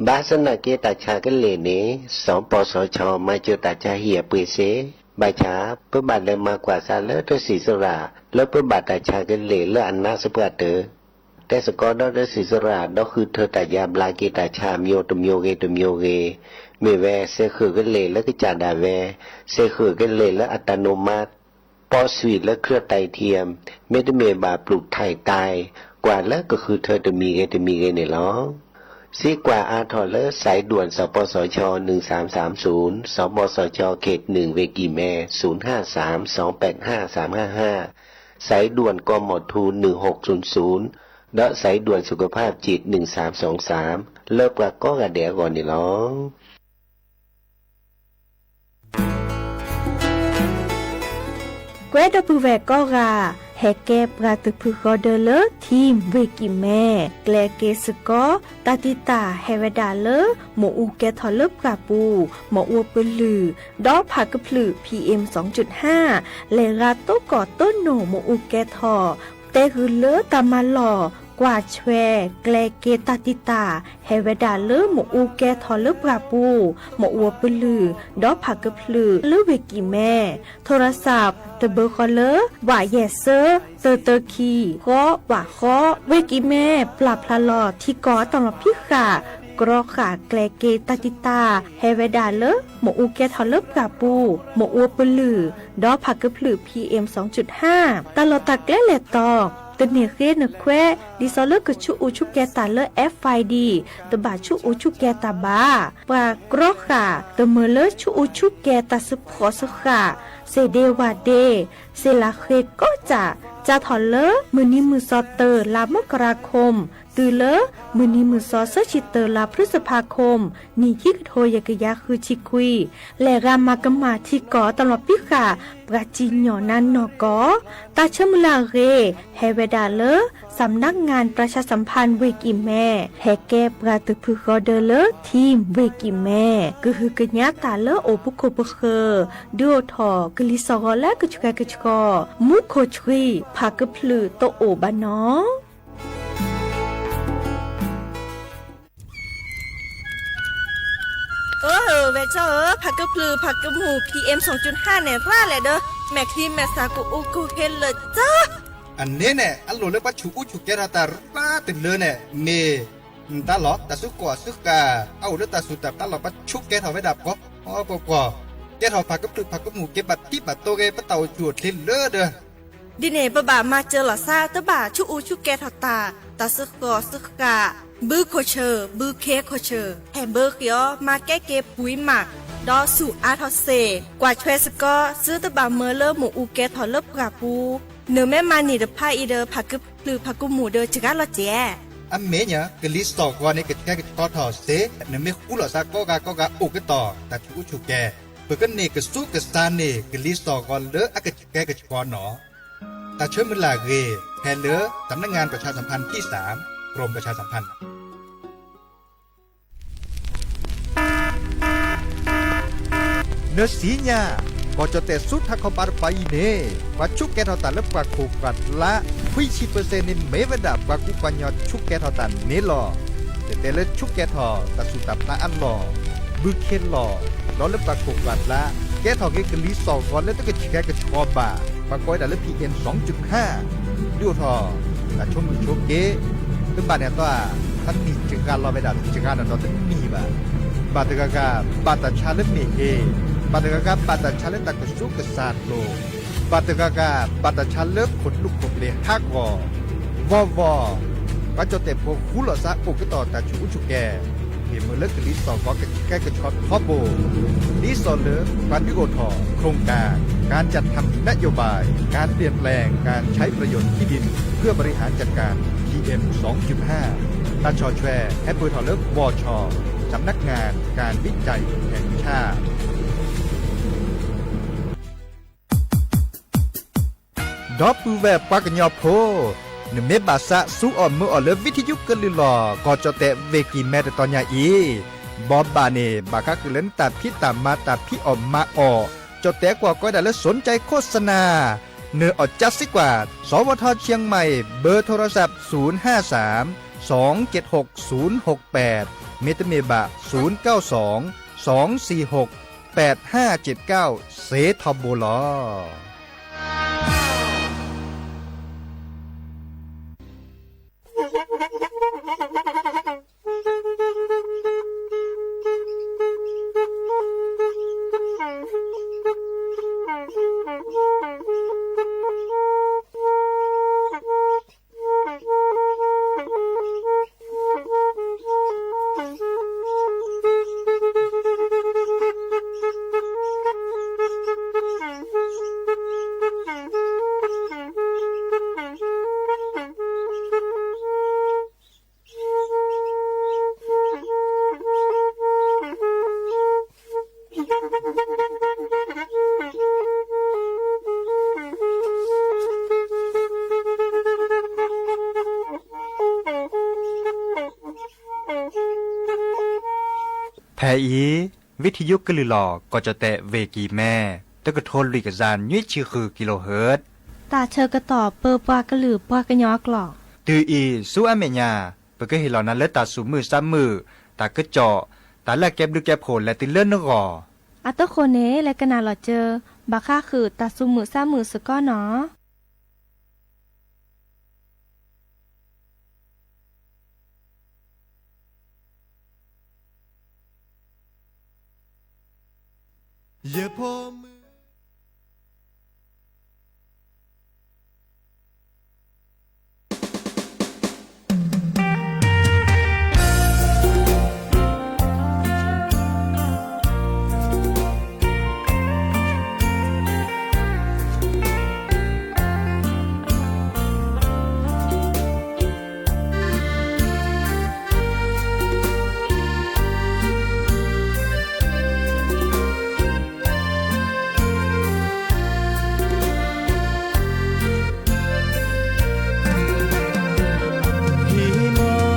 ဘၣ်ဆၣ်သနာ်က့ တၢ်ဆါကလ့ၢ်န့ၣ် စီၤပီစီၤဆီ မၤစၢၤတၢ်ဆါဟံၣ်အပှ့ၤစ့, ဘၣ်ဆၣ် ပဘၣ်လဲၤမၤကွၢ်စးလၢတၢ်စံၣ်စိၤရၣ် လၢပဘၣ်တၢ်ဆါကလ့ၢ်လၢအနါစပှၢ်တၢၢ် တဲစ့ၢ်ကီးဒီးတၢ်စံၣ်စိၤရၣ် ဒီးဃုထၢတၢ်ယါဘျါက့ၤတၢ်ဆါအမျိုးတမျိုးဂ့ၤတမျိုးဂ့ၤ, မ့ၢ်ဝဲ စဲးဃုာ်ကလ့ၢ်လၢကစၢ်ဒၣ်ဝဲ, စဲးဃုာ်ကလ့ၢ်လၢအတၢ်နိးမါ ပီဆွံၣ်လၢ เครื่องไตเทียม မ့တမ့ၢ်ဘၣ် ပลูกถ่ายไต ကွၢ်လၢကဃုထၢတမံၤဂ့ၤတမံၤဂ့ၤန့ၣ်လီၤ. စံးကွၢ်အါထီၣ်လၢ สายด่วน စီၤပီစီၤဆီ หนึ่งสามสามศูนย์, စီၤပီစီၤဆီ เขตหนึ่ง ဝ့ၢ်ကံၢ်မဲ ศูนย์ห้าสาม สองแปดห้า สามห้าห้า, สายด่วน กมธ หนึ่งหกศูนย์ศูนย์ ဒီး สายด่วนสุขภาพจิต หนึ่งสามสองสาม လၢပှၤကိးဂၤဒဲးအဂီၢ်န့ၣ်လီၤ. ကွဲဒီပုၢ်ဝဲၢ်ကိးဂၤ, ဟဲကဲပှၤတဖုဃီဒၢလၢ ထံဝ့ၢ်ကံၢ်မဲ, ကျဲက့ၤစ့ၢ်ကီး တၢ်တံာ်တာ်ဟဲဝဲဒၣ်လၢ မ့ၣ်အူကဲထီၣ်လၢပှၢ်ပူၤ, မ့ၣ်အူပလုၢ်, ဒီးဖးကဖျုး PM စူၤဟၣ်, လဲၤဂၤသကိးတိၢ်နီၣ်မ့ၣ်အူကဲထီၣ်, တဲဂုာ်လၢတၢ်မၤလီၢ် ကွၢ်ဆွဲ ကျဲက့ၤတၢ်တံာ်တာ် ဟဲဝဲဒၣ်လၢမ့ၣ်အူကဲထီၣ်လၢပှၢ်ပူၤ, မ့ၣ်အူပလုၢ်, ဒီးဖးကဖျုးလၢဝ့ၢ်ကံၢ်မဲ, ထိရစး တဘၢဃီလၢ ဝးယဲၢ်စၢ တၢတၢခံ ဃီဝးဃီ, ဝ့ၢ်ကံၢ်မဲ ပျၢ်ဖျါလီၤထံကီၢ်အတၢ်လီၤဖံးဃာ် ကြီဃာ်ကျဲက့ၤတၢ်တံာ်တာ် ဟဲဝဲဒၣ်လၢ မ့ၣ်အူကဲထီၣ်လၢပှၢ်ပူၤ, မ့ၣ်အူပလုၢ်, ဒီးဖးကဖျုး PM စူၤဟၣ်, တၢ်လီၢ်တၢ်ကျဲလဲၤတီၤ, တန့ၢ်ဃ့နခွဲး ဒ်သိးလၢကဆူးအူဆူးကဲၤတၢ်လၢ FID တဘၣ်ဆူးအူဆူးကဲၤတၢ်ဘၣ်. ပှၤကြီဃာ် တမုာ်လၢဆူးအူဆူးကဲၤတၢ်စ့ဖှိၣ်စဃာ်, စ့ၣ်ဒ့ဝၣ်ဒ့, စ့ၣ်လၤဃ့ကိးစၢ်, စးထီၣ်လၢ မုၢ်နံၤမုၢ်သီ တၢ လါမကရၤခိၣ် တုၤလၢ မုၢ်နံၤမုၢ်သီ သၢဆံတၢ လါဖြံစဖးခိၣ် နံၣ်ခံကထိယဲၢ်ကယၤဃုဆံခွံ, လဲၤဂၤမၤကမၣ်ထံကီၢ်တၢ်လီၤဖံးဃာ် ပှၤစံၣ်ညီၣ်နါနီၢ်ကီၢ်, တၢ်ဆၢမုၢ်လၢ်အဂ့ၢ် ဟဲဝဲဒၣ်လၢ สำนักงานประชาสัมพันธ์ ဝ့ၢ်ကံၢ်မဲ, ဟဲကဲပှၤတဖုဃီဒၢလၢ ထံဝ့ၢ်ကံၢ်မဲ, ကဟုကညးတၢ်လၢအိၣ်ပခိၣ်ပဃၢၤ, ဒုးအိၣ်ထီၣ်ကလံၤစိးဂီၤလၢကဆှဲကဆှီ, မူခိၣ်ဆှံ ဖးကဖျုးတအိၣ်ဘၣ်နီၣ်. အၢ ဝဲၢ်ကၠီဧၢ, ဖးကဖျုးဖးကမူၣ် PM စူၤဟၣ်န့ၣ် ရၣ်လဲၣ်ဒီး မဲာ်ချံမဲာ်သၣ်ကအိၣ်ကဟ့လၢာ်ကၠီ. အန့ၣ်န့ၣ် အလိၣ်လၢပှၤဆူးအူဆူးကဲထီၣ်တၢ်ရၣ်တလၢန့ၣ် မ့ၢ် တၢ်လီၢ်တၢ်စုကဝဲၤစုဃာ် အအိၣ်လၢတၢ်စူၤတၢ်ပျၢ်လီၤ ပှၤဆူးကဲထီၣ်ဝဲဒၣ်ပှီၤပှီၤပှီၤ, ကဲထီၣ်ဖးကဖျုးဖးကမူၣ်က့ၤဘၣ်တံၢ်ဘၣ်တိၢ်ဂ့ၤ ပတၢ်အိၣ်ဆူၣ်အိၣ်ချ့လၢဒီး ဒ်န့ၣ် ပဘၣ်မၤစၢၤလီၤသး တဘၣ်ဆူးအူဆူးကဲထီၣ်တၢ်, တၢ်စ့ၢ်ကီးစ့ၢ်ဃာ်, ဘုခိၣ်ဆၢ, ဘုခ့ခိၣ်ဆၢ, ဟဲဘၢဃ့အီၤ မၤကဲက့ၤပှံၤမး, ဒီးဆူးအါထီၣ်စ့ၢ်, ကွၢ်ဆွဲစ့ၢ်ကီး သုတဘၣ်မၢလၢမ့ၣ်အူကဲထီၣ်လၢပှၢ်ပူၤ, နမ့ၢ်မၤန့ၢ်တဖၣ်အံၤဒီး ဖးကဖျုးဖးကမူၣ်ဒီးစှၤလီၤစဲး. အမ့ၢ်ညါ ကလံၤစိးဂီၤန့ၣ် ကဆှဲကဆှီထီၣ်စ့ၢ်, နမ့ၢ်ဃူလိာ်သးကိးဂၤကိးဂၤအိၣ်ကတီၢ် တၢ်ဆူးအူဆူးကဲၤ, ပကန့ၢ်ကဆူးကစၢ်န့ၢ် ကလံၤစိးဂီၤလၢအကဆှဲကဆှီနီၣ်. တၢ်ဆၢမုၢ်လၢ်အဂ့ၢ် ဖဲလၢ สำนักงานประชาสัมพันธ์ที่สาม กรมประชาสัมพันธ์ နၢၤဆံညါ, ကီၢ်ကၠီၣ်တဲၣ်ဆူထးခီပၤတပၤအံၤန့ၣ် ပှၤဆူးကဲထီၣ်တၢ်လၢပှၢ်ခိၣ်ပှၢ်လါ ခွံဆံပၢၢ်စဲၣ်န့ၣ် မ့ၢ်ဝဲဒၣ်ပှၤကူပှၤကညီဆူးကဲထီၣ်တၢ်န့ၣ်လီၤ. တဲတဲလၢဆူးကဲထီၣ်တၢ်စူၣ်တၢ်ဖျါအလီၢ်, ဘုခ့လီၢ်, ဒီးလၢပှၢ်ခိၣ်ပှၢ်လါ ကဲထီၣ်က့ၤကလံၤစိးဂီၤလၢတကဆှဲကဆှီဘၣ်, ပှၤကိးဝဲဒၣ်လၢ PM စူၤဟၣ်, ဒုးအိၣ်ထီၣ် တၢ်ဆိမိၣ်ဆိက့, တဘၣ်န့ၣ်အသီဧါ, တၢ်နံၣ်တဂၤလီၤဝဲဒၣ်တဂၤနီၣ်ဒီးတနံၣ်ဘၣ်. ဘၣ်တဂၤဂၤ ဘၣ်တၢ်ဆါလၢမ့ၢ်ဟ့ၣ်, ဘၣ်တဂၤဂၤ ဘၣ်တၢ်ဆါလၢတၢ်ကဆူးကစၢ်လိၤ, ဘၣ်တဂၤဂၤ ဘၣ်တၢ်ဆါလၢခိၣ်နူာ်ခိၣ်ပျ့ၤဟးဂီၤ, ဂီၢ်ဂီၢ် ပှၤကၠီၣ်တဲၣ်ဖိဃူလိာ်သးအိၣ်ကတီၢ်တၢ်ဆူးအူဆူးကဲၤ, ဟ့ၣ်မုာ်လၢကလံၤစိးဂီၤကဆှဲကဆှီထီဘိ, ဒ်သိးလၢ ပှၤဒုးအိၣ်ထီၣ် โครงการ การจัดทำนโยบาย การเปลี่ยนแปลงการใช้ประโยชน์ที่ดินเพื่อบริหารจัดการ PM สองจุดห้า တၢ်ဆီၣ်ထွဲ ဟဲပၢၢ်ထီၣ်လၢ บช สำนักงานการวิจัยแห่งชาติ ဒီပုၢ်ဝဲၢ်ပှၤကညီဖိ, နမ့ၢ်ဘၣ်သးစူးအီၣ်မုာ်အီၣ်လၢ ဝံထယုကလုၢ်လီၢ် ကီၢ်ကၠီၣ်တဲၣ်ဝ့ၢ်ကံၢ်မဲတတီၤညါအံၤ, ဘီဘၣ်န့ၣ် ဘၣ်ဃးဃုာ်လၢနတၢ်ဖံးတၢ်မၤတၢ်ဖံးအီၣ်မၤအီၣ်, ကၠီၣ်တဲၣ်ကွၢ်ကီးဝဲဒၣ်လၢ สนใจโฆษณา နၢၤအီၣ်ကၠါစ့ၢ်ကီး, สวท เชียงใหม่ เบอร์โทรศัพท์ ศูนย์ห้าสาม สองเจ็ดหก ศูนย์หกแปด မ့တမ့ၢ်ဘၣ် သုနကၠီ သွင်သီၣ် သွင်သီၣ် ပၢၢ်သီၣ် ပၢၢ်သီၣ် စ့ထီဘိလီၤ. ဖဲအံၤ ဝံထံယိကလုၢ်လီၤ ကီၢ်ကၠီၣ်တဲၣ် ဝ့ၢ်ကံၢ်မဲ တကထိလွံၢ်ကယၤနွံဆံဃု kilohertz တၢ်ဆၢကတီၢ်ပၢပှၤကလုာ်ပှၤကညီအကျိာ်. တုၤအံၤ ဆူအမဲာ်ညါ ပကဟ့ၣ်လီၤနၤလၢတၢ်သူၣ်မုာ်သးမုာ်, တၢ်ကစီၣ်, တၢ်လၢအကဲဘျုးကဲဖှိၣ်လဲၤတုၤလၢနဂီၢ်. အဃိန့ၣ် လဲၤကနၣ်လီၤစၢၤ ဘၣ်ဃးဃုာ်တၢ်သူၣ်မုာ်သးမုာ်စ့ၢ်ကီးနီၤ. ယဖိမုၣ်ဟံးမီ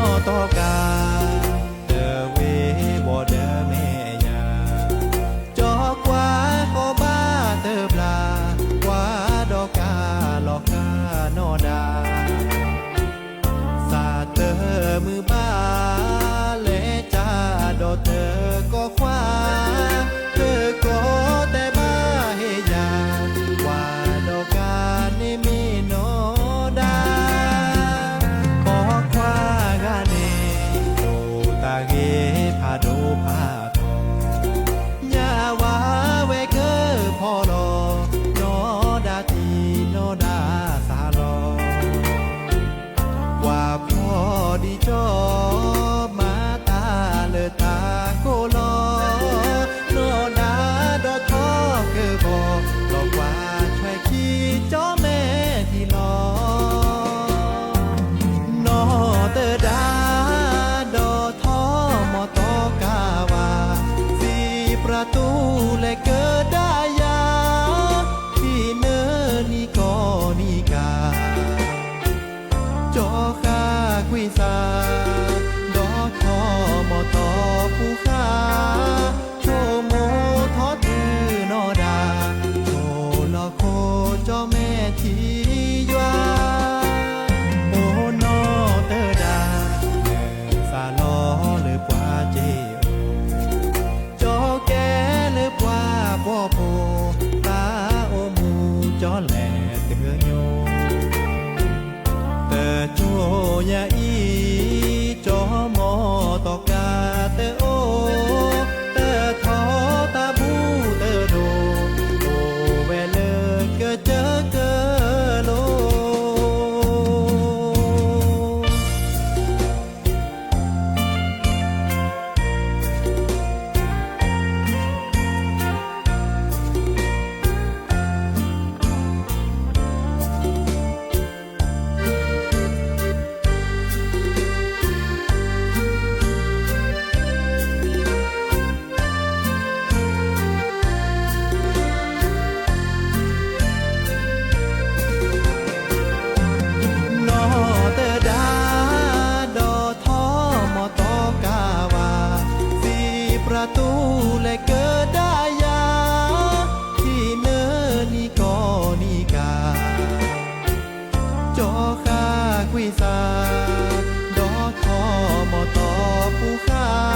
ၢ်သီကါ တဝ့ၤဘီၣ်ဒီးမဲာ်ညါ, ကၠီကွၢ်ဃီဘၣ်တဘျါ, ကွၢ်ဒီးကါလီၤဃာ်နီၢ်ဒါ သးတမုာ်ဘၣ် လဲၤကဒီးတကီၢ်ခွါ, တကီၢ်တဲဘၣ်ဟ့ၣ်ယၤ, ကွၢ်ဒီးကါန့ၣ်မ့ၢ်နီၢ်ဒါ, ပိာ်ခွါဂၤန့ၣ် လိၣ်တၢ်ဂ့ၤဖးဒိၣ်ဖးထီ, ညၣ်ဝါဝဲကဖီလီၤ, နီၢ်ဒါတံၢ်နီၢ်ဒါသးလီၤ ကွၢ်ဖီဒံကၠီ, မၤတၢ်လၢတၢ်ကိၢ်လီၤ, နီၢ်ဒါဒီးထီကဘီ, လီၤကွၢ်ထွဲခံကၠီမဲာ်ထံလီၤ. နီၢ်တဒါ ဒီးထီမီၢ်သီကါဝါ, စံးပြးတူၢ်လဲၤကဒါယၤ, ထံၣ်နၢနံၤကီၢ်နံၤကၤ ကၠီဃၣ်ကွံာ်စၢ်, ဒီးထီမီၢ်သီပူၤဃါ, ဆိကမိၣ်ထီတုၤနီၢ်ဒါ, ဆိလီၤခိကၠီမဲာ်ထံယွၤ, အိၣ်နီၢ်တဒါ, နစးလီၤလၢပှၤစ့အိၣ်, ကၠီကဲလၢပှၤဘှီဘိ, သးအိၣ်မူကၠီလဲၤတညိ တကၠိညါအံၤ, ကၠီမီၢ်သီကါတအိၣ်, တထီတၢ်ဘူၣ်တဒိၣ်, အိၣ်ဝဲလၢကစၢၢ်ကလိၤ နီၢ်တဒါ ဒီးထီမီၢ်သီကါဝါ, စံးပြးတူၢ်လဲၤကဒါယၤ, ထံၣ်နၢနံၤကီၢ်နံၤကၤ ကၠီဃၣ်ကွံာ်စၢ်, ဒီးထီမီၢ်သီပူၤဃါ,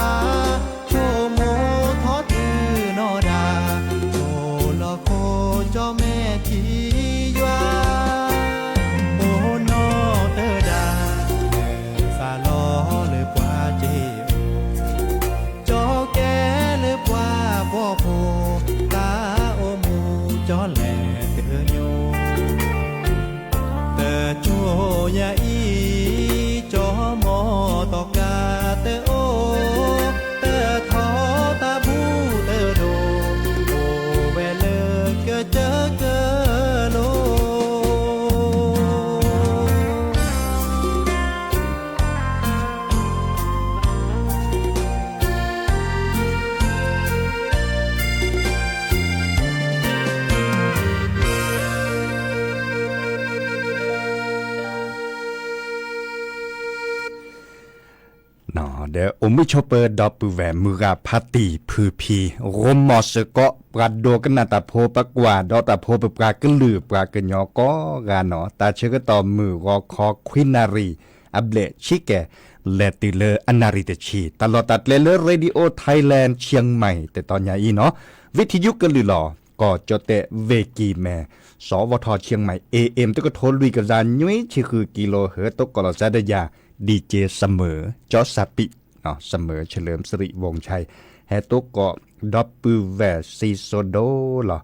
အိၣ်မုာ်ဆိးပၢၤဒီပုၢ်ဝဲၢ်မုၢ်ဂၤဖါတံၢ်ဖုဖံ ဂီၢ်မီၢ်စ့ၢ်ကီး ပှၤဒိကနၣ်တၢ်ဖိ ပှၤကွၢ်ဒီးတၢ်ဖိ ပပှၤကလုာ်ပှၤကညီကိးဂၤနီၤ တၢ်ဆၢကတီၢ်မုၢ်ဂီၤခီခွံနၣ်ရံၣ် အဘျဲၣ်ဆံကဲၤ လဲၤတုၤလၢအနၣ်ရံၣ်တဆံ တၢ်လီၢ်တၢ်ကျဲလၢ Radio Thailand Chiang Mai တတီၤညါအံၤနီၤ ဝံထံယုကလုၢ်လီၤ ကီၢ်ကၠီၣ်တဲၣ် ဝ့ၢ်ကံၢ်မဲ စီၤဝီၤထီၣ် Chiang Mai AM တကထိလွံၢ်ကယၤနွံဆံဃုကံလိဟၢၣ် တိကီၢ်လီၤစၢ်ဒၣ်ယၤ DJ စမၢၤ ကၠီစၢ်ပံး စမၢၤ เฉลิมสิริวงศ์ชัย ဟဲတိကီၢ်ဒီပုၢ်ဝဲၢ်စံၣ်စိၤဒိၣ်လီၤ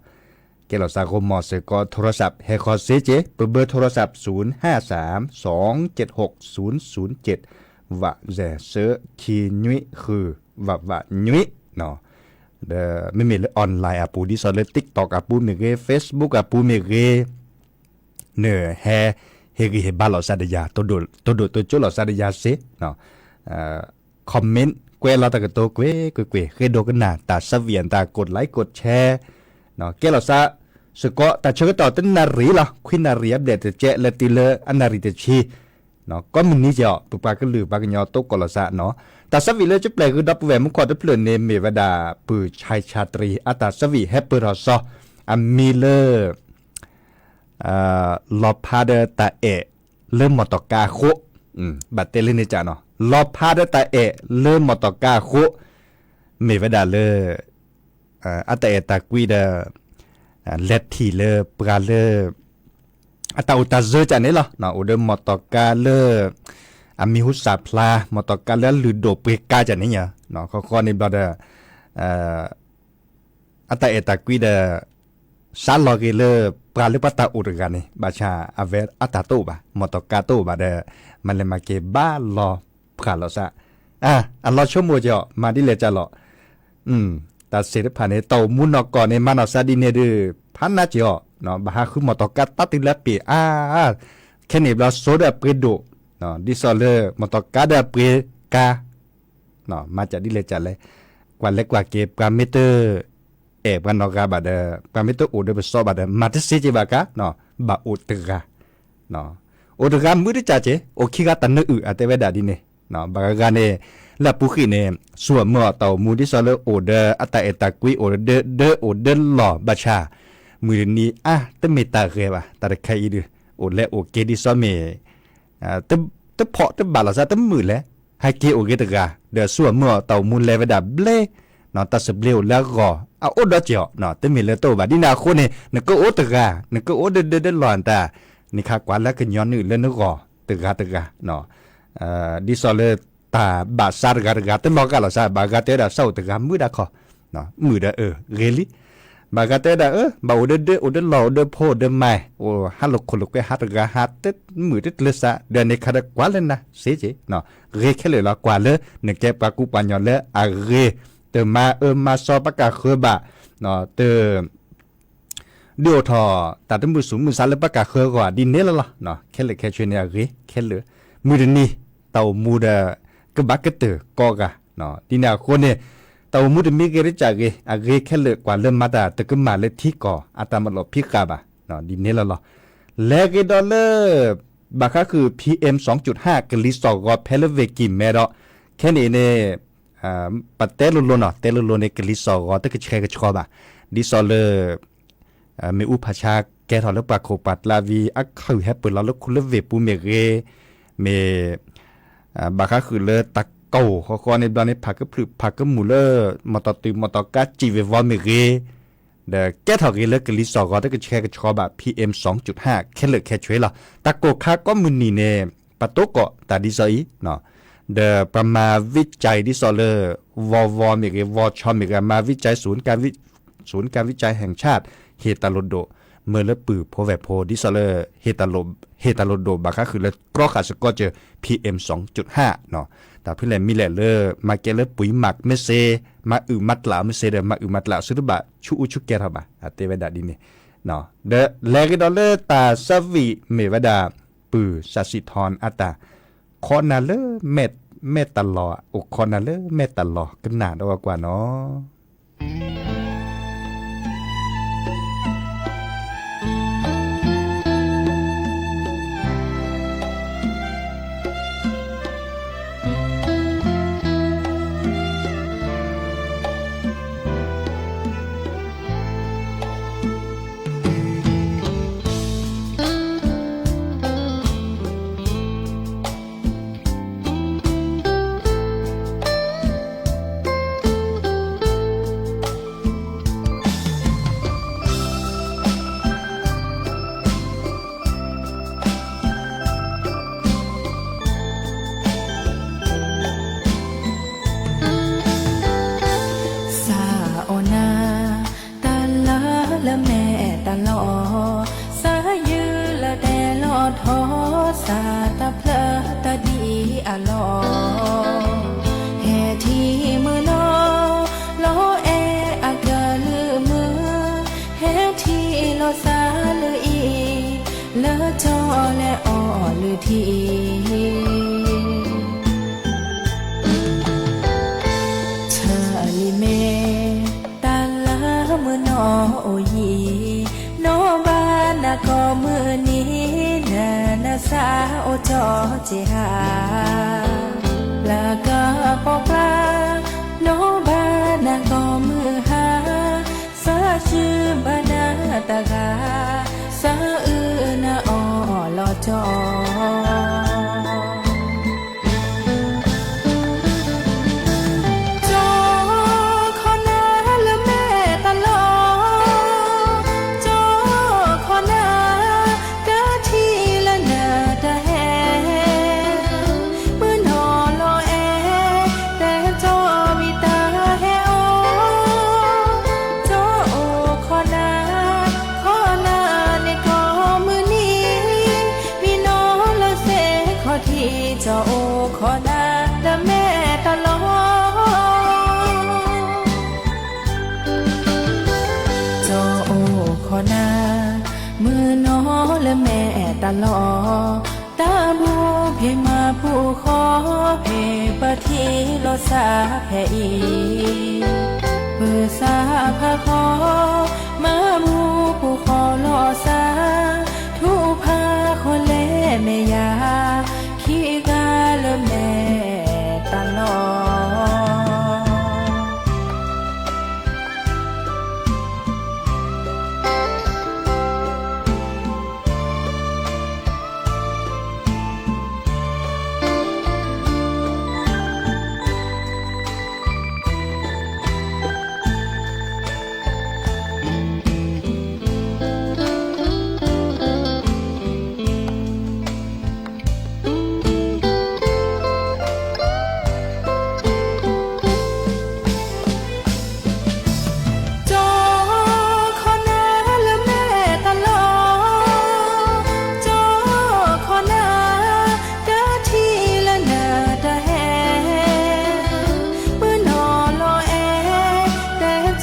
ကဲလီၤစၢ်ဂီၢ်မီၢ်စ့ၢ်ကီး โทรศัพท์ ဟဲဃီၤစ့က့ ပဘၢ โทรศัพท์ ศูนย์ห้าสาม สองเจ็ดหก ศูนย์ศูนย์เจ็ด ဝးစဲး ဆၢခံနွံဃု ဝးဝးနွံ ဒီးမ့မ့ၢ်လၢ online အပူၤ ဒ်သိးလၢ TikTok အပူၤမ့ၢ်ဂ့ၤ Facebook အပူၤမ့ၢ်ဂ့ၤ နဟဲ ဟ့ၣ်ဂံၢ်ဟ့ၣ်ဘါလီၤစၢ်ဒၣ်ယၤ တိၢ်ဒိၣ်တိၢ်ကၠိလီၤစၢ်ဒၣ်ယၤစ့ comment ကွဲးလီၤတၢ်ကတိၤကွ့ၢ်ကွ့ၢ်ကွ့ၢ် ဃ့ဒိကနၣ်တၢ်ဆၢဝံၣ်အတၢ် กดไลค์ กดแชร์ ကဲလီၤစၢ် စ့ၢ်ကီး တၢ်ဆၢကတီၢ်တနၣ်ရံၣ်လီၤ ခွံနၣ်ရံၣ်အဘျဲၣ်တကဲး လဲၤတုၤလၢအနၣ်ရံၣ်တဆံ ကိးမုၢ်နံၤကီး ပပှၤကလုာ်ပှၤကညီတိကီၢ်လီၤစၢ်နီၤ တၢ်ဆၢဝံၣ်လၢကပျဲၢ်ဂ့ၤဒီပုၢ်ဝဲၢ်မူခိၣ်တဖျၢၣ်န့ၣ် မ့ၢ်ဝဲဒၣ် ပုၢ်ဆဲးဆးတရံး အတၢ်ဆၢဝံၣ်ဟဲပၢၢ်ထီၣ်စီၤ အမံၤလၢ လီၤဖးဒီးတၢ်အဲၣ်လၢမီၢ်တီၢ်ကါအဃိ ဘၣ်တဲလၢန့ၣ်ကနီၤ လီၤဖးဒီးတၢ်အဲၣ်လၢမီၢ်တီၢ်ကါအဃိ မ့ၢ်ဝဲဒၣ်လၢ အတၢ်အဲၣ်တၢ်ကွံဒီး လဲၤထံၣ်လၢပှၤလၢ အတၢ်အိၣ်တၢ်စၢကန့ၣ်လီၤ အိၣ်ဒီးမီၢ်တီၢ်ကါလၢ အမံၤဟူစၢ်ဖျါ မီၢ်တီၢ်ကါလၢအလုၢ်ဒိၣ်ပှ့ၤကါကန့ၣ် ဃီဃီန့ၣ်ဘျီဒီး အတၢ်အဲၣ်တၢ်ကွံဒီး စးလီၤဂ့ၤလၢ ပှၤလၢပှၤတၢ်အိၣ်တဂၤန့ၣ် ဘၣ်ဆၣ်အဝဲအတၢ်တအိၣ်ဘၣ် မီၢ်တီၢ်ကါတအိၣ်ဘၣ်ဒီး မၤလဲၤမၤက့ၤဘၣ်လီၤဖးလီၤစၢ် အလီၤဆိကမိၣ်ကီး မၤဒ်လဲၣ်ကလီၤ တၢ်စ့ၢ်တဖၣ်န့ၣ် တၢ်အိၣ်မူနီၢ်ကီၢ်န့ၣ် မၤနီၢ်စၢ်ဒ်န့ၣ်ဒီး ဖးနါက့ၤအီၤ ဘၣ်ဟးဃုမီၢ်တီၢ်ကါတၢ်တုၤလၢပ့ၤအါ ခဲန့ၣ်ဘျီစိဒီးအပှ့ၤဒိၣ် ဒ်သိးလၢမီၢ်တီၢ်ကါဒီးအပှ့ၤကါ မၤကဒ်လဲၣ်ကလဲၣ် ကွၢ်လဲၤကွၢ်က့ၤ ပှၤမ့ၢ်တ အဲၣ်ပှၤနီၢ်ဂၤဘၣ်ဒီး ပှၤမ့ၢ်တအိၣ်ဒီးပစီဘၣ်ဒီး မၤတစ့က့ၤဘၣ်ကါ ဘၣ်အိၣ်တဂၤ အိၣ်တဂၤမုာ်တကးက့ၤ အိၣ်ခံဂၤတၢ်နၢအုၣ် အတဲဝဲဒၣ်ဒ်န့ၣ် ဘၣ်ဂၤဂၤန့ၣ် လၢအပူၤဃံးန့ၣ် ဆူၣ်အမၢအီၤတၢ်အိၣ်မူ ဒ်သိးလၢအိၣ်ဒီးအတၢ်အဲၣ်တၢ်ကွံ အိၣ်ဒီးဒၢအိၣ်ဒီးလီၢ် ဘၣ်ဆၣ် မုၢ်တနံၤအါ တမ့ၢ်တၢ်ဂဲၤဘၣ် တၢ်တခါအံၤဒုး အိၣ်လဲၤအိၣ်က့ၤဒ်သိးမ့ၢ် တဖီၣ်တဘၣ်လီၤစၢ် တမုာ်လဲၣ် ဟဲက့ၤအိၣ်ဂ့ၤတဂၤ ဒီးဆူၣ်အမၢအီၤတၢ်အိၣ်မူလဲၤဝဲဒၣ်ဘျ့ တၢ်သဘျ့အိၣ်လၢအဂီၢ် အအိၣ်ဒီးက့ၤအီၤ တမ့ၢ်လၢတအိၣ်ဘၣ် ဒ်န့ၣ်အဃိန့ၣ် နကအိၣ်တဂၤ နကအိၣ်ဒီးဒၢဒီးလီၢ်တၢ် နခးကွၢ်လၢကညီနုာ်လၢနဂီၢ်တဂၤတဂၤ ဒ်သိးလၢတၢ်ဘၣ်စးတဂၤတဂၤ တလီၤဂာ်လီၤစၢ် ဘၣ်ဂၤတဲဝဲဒၣ် စးအိၣ်တဂၤမုာ်ဒၣ်ခီ မုာ်ဒီးအဂ့ၤလံ ဘၣ်ဂၤတဲဝဲဒၣ် အၢ ဘၣ်အိၣ်ဒီးဒၢအိၣ်ဒီးလီၢ်အိၣ်ဒီးဖိအိၣ်ဒီးမါ အိၣ်ဟးလိာ်ခိၣ်လိာ်ကွဲဟးတဂၤဟးတမုာ်တကျၢၤစး ဒီးန့ၣ်ခါဒီးကွၢ်လၢနၤစ့က့ၤ ဂ့ၤခဲလၢာ်လီၤ ကွၢ်လၢနကဲပှၤကူပှၤကညီလၢအဂ့ၤ တမၤအၢမၤစီပှၤကၢ်ဃၢၤဘၣ် တ ဒုးအိၣ်ထီၣ်တၢ်တမုာ်ဆူၣ်မုာ်ဆါလၢပှၤကၢ်ဃၢၤအဂီၢ် ဒ်န့ၣ်လီၤလီၤ. ခဲလၢာ်ခဲဆ့န့ၣ်အဂ့ၤခဲလၢာ် မုၢ်တနံၤ တၢ်အိၣ်မူဒီး ကဘၣ်ကတၢၢ်ကိးဂၤ ဒ်န့ၣ်အဃိန့ၣ် တၢ်အိၣ်မူတမံၤဂ့ၤတကးဂ့ၤ အဂ့ၤခဲလၢာ် ကွၢ်လၢမၤတၢ်တကမၣ်လၢထံကီၢ် အတၢ်မၤလီၤဖံးဃာ်ဘၣ် ဒ်န့ၣ်လီၤလီၤ. လဲၤက့ၤဒီးလၢ ဘၣ်ဃးဃုာ် PM စူၣ်ဟၣ် ကလံၤစိးဂီၤဖဲလၢဝ့ၢ်ကံၢ်မဲဒီး ခဲန့ၣ်န့ၣ် ပတဲလိၤလိၤနီၤ တဲလိၤလိၤန့ၣ် ကလံၤစိးဂီၤတကဆှဲကဆှီဘၣ် ဒ်သိးလၢ မ့ၣ်အူဖးဆါကဲထီၣ်လၢပှၤခိၣ်ပှၤကျါဝံၤ အခၢၣ်ဟဲပၢၢ်လီၤလၢခူလၢဝ့ၢ်ပူၤမ့ၢ်ဂ့ၤ, မ့ၢ် ဘၣ်ဃးဃုာ်လၢတၢ်ကိၢ်ဃီဃီန့ၣ်ဘျီန့ၣ် ဖးကဖျုးဖးကမူၣ်လၢ မီၢ်တီၢ်တုၤမီၢ်တီၢ်ကါစံၣ်ဝ့ၤဝီၤမ့ၢ်ဂ့ၤ, ဒီးကဲထီၣ်ဂ့ၤလၢကလံၤစိးဂီၤတကဆှဲကဆှီဘၣ် PM စူၣ်ဟၣ် ခဲလၢာ်ခဲဆ့လီၤ. တၢ်ကိၢ်ခါကိးမုၢ်နံၤန့ၣ် ပတိၢ်ကီးတၢ်ဒ်သိးအံၤ ဒီးပှၤမၤဝံကၠဲးဒ်သိးလၢ ဝီဝီမ့ၢ်ဂ့ၤ ဝီဆီမ့ၢ်ဂ့ၤ မၤဝံကၠဲး ศูนย์การวิจัยแห่งชาติ ဟ့ၣ်တၢ်လိၣ်ဒိၣ် မၢလၢပုၢ်ဖိဝဲၢ်ဖိ ဒ်သိးလၢ ဟ့ၣ်တၢ်လိၣ်ဒိၣ်ဘၣ်ဃးဃုာ်လၢ ကြီဃာ်စ့ၢ်ကီးစၢၤ PM စူၣ်ဟၣ် တၢ်ဖဲလဲၣ်မံၤလဲၣ်လၢ မၤကဲလၢပှံၤမးမ့ၢ်စ့ မၤအုၣ်မၤတျးမ့ၢ်စ့ဒီး မၤအုၣ်မၤတျးဆူတဘၣ်ဆူအူဆူကဲထီၣ်ဘၣ် အတဲဝဲဒၣ်ဒ်န့ၣ် ဒီးလဲၤက့ၤဒီးလၢတၢ်ဆၢဝံၣ်မ့ၢ်ဝဲဒၣ် ပုၢ်စးစံးထီၣ်အတၢ် ခိးနၤလၢ မဲာ်တၢ်လီၢ် အိၣ်ခိးနၤလၢမဲာ်တၢ်လီၢ် ကနၣ်ဒီးကွၢ်နီၤ. လၢထံအံၤ ဆၢလံမ့ၢ် တၢ်လၢမုၢ်နီၢ်အိၣ်ယံၤ, နီၢ်ဘၣ်နၤကိးမုၢ်နံၤ, နနဆါအိၣ်ကၠီက့ၤဟါ, လၢကပိာ်ကျါ နီၢ်ဘၣ်နၤကိးမုၢ်ဟါ, စၢ်စုဘၣ်နၤတဂၤ, စၢ်အုၣ်နၤအီၣ်လီၤကၠီ ကၠီခီနၤလၢမဲာ်တလီၤ, ကၠီခီနၤ တၢ်ထံၣ်လၢနတဟဲ, မုၢ်နီၢ်လီၤအဲၣ် တဲကၠီမံတၢ်ဟဲအိၣ်, ကၠီအိၣ်ခီနၤ, ခီနၤန့ၣ်ကိးမုၢ်နံၤ, မံနီၢ်လီၤစ့ၢ်ခီၣ်ထံး, ကၠီအိၣ်ခီနၤလၢမဲာ်တလီၤ ကၠီအိၣ်ခီနၤ, မုၢ်နီၢ်လၢမဲာ်တလီၤ, တၢ်ဘူၣ်ဖံးမၤဘူၣ်ဃီ, ဖံးပထံၣ်လိာ်စၢ်ဖဲအံၤ, ပၢၤစၢ်ဖးဃီ, မၤဘူၣ်ဘူၣ်ဃီလိာ်စၢ်, ထူၣ်ဖးဃီလဲၣ်မဲာ်ယၤ, ခံဂၤလၢမဲာ်တလီၤ ကၠီခီနၤလၢမဲာ်တလီၤ, ကၠီခီနၤ တၢ်ထံၣ်လၢနတဟဲ, မုၢ်နီၢ်လီၤအဲၣ် တဲကၠီ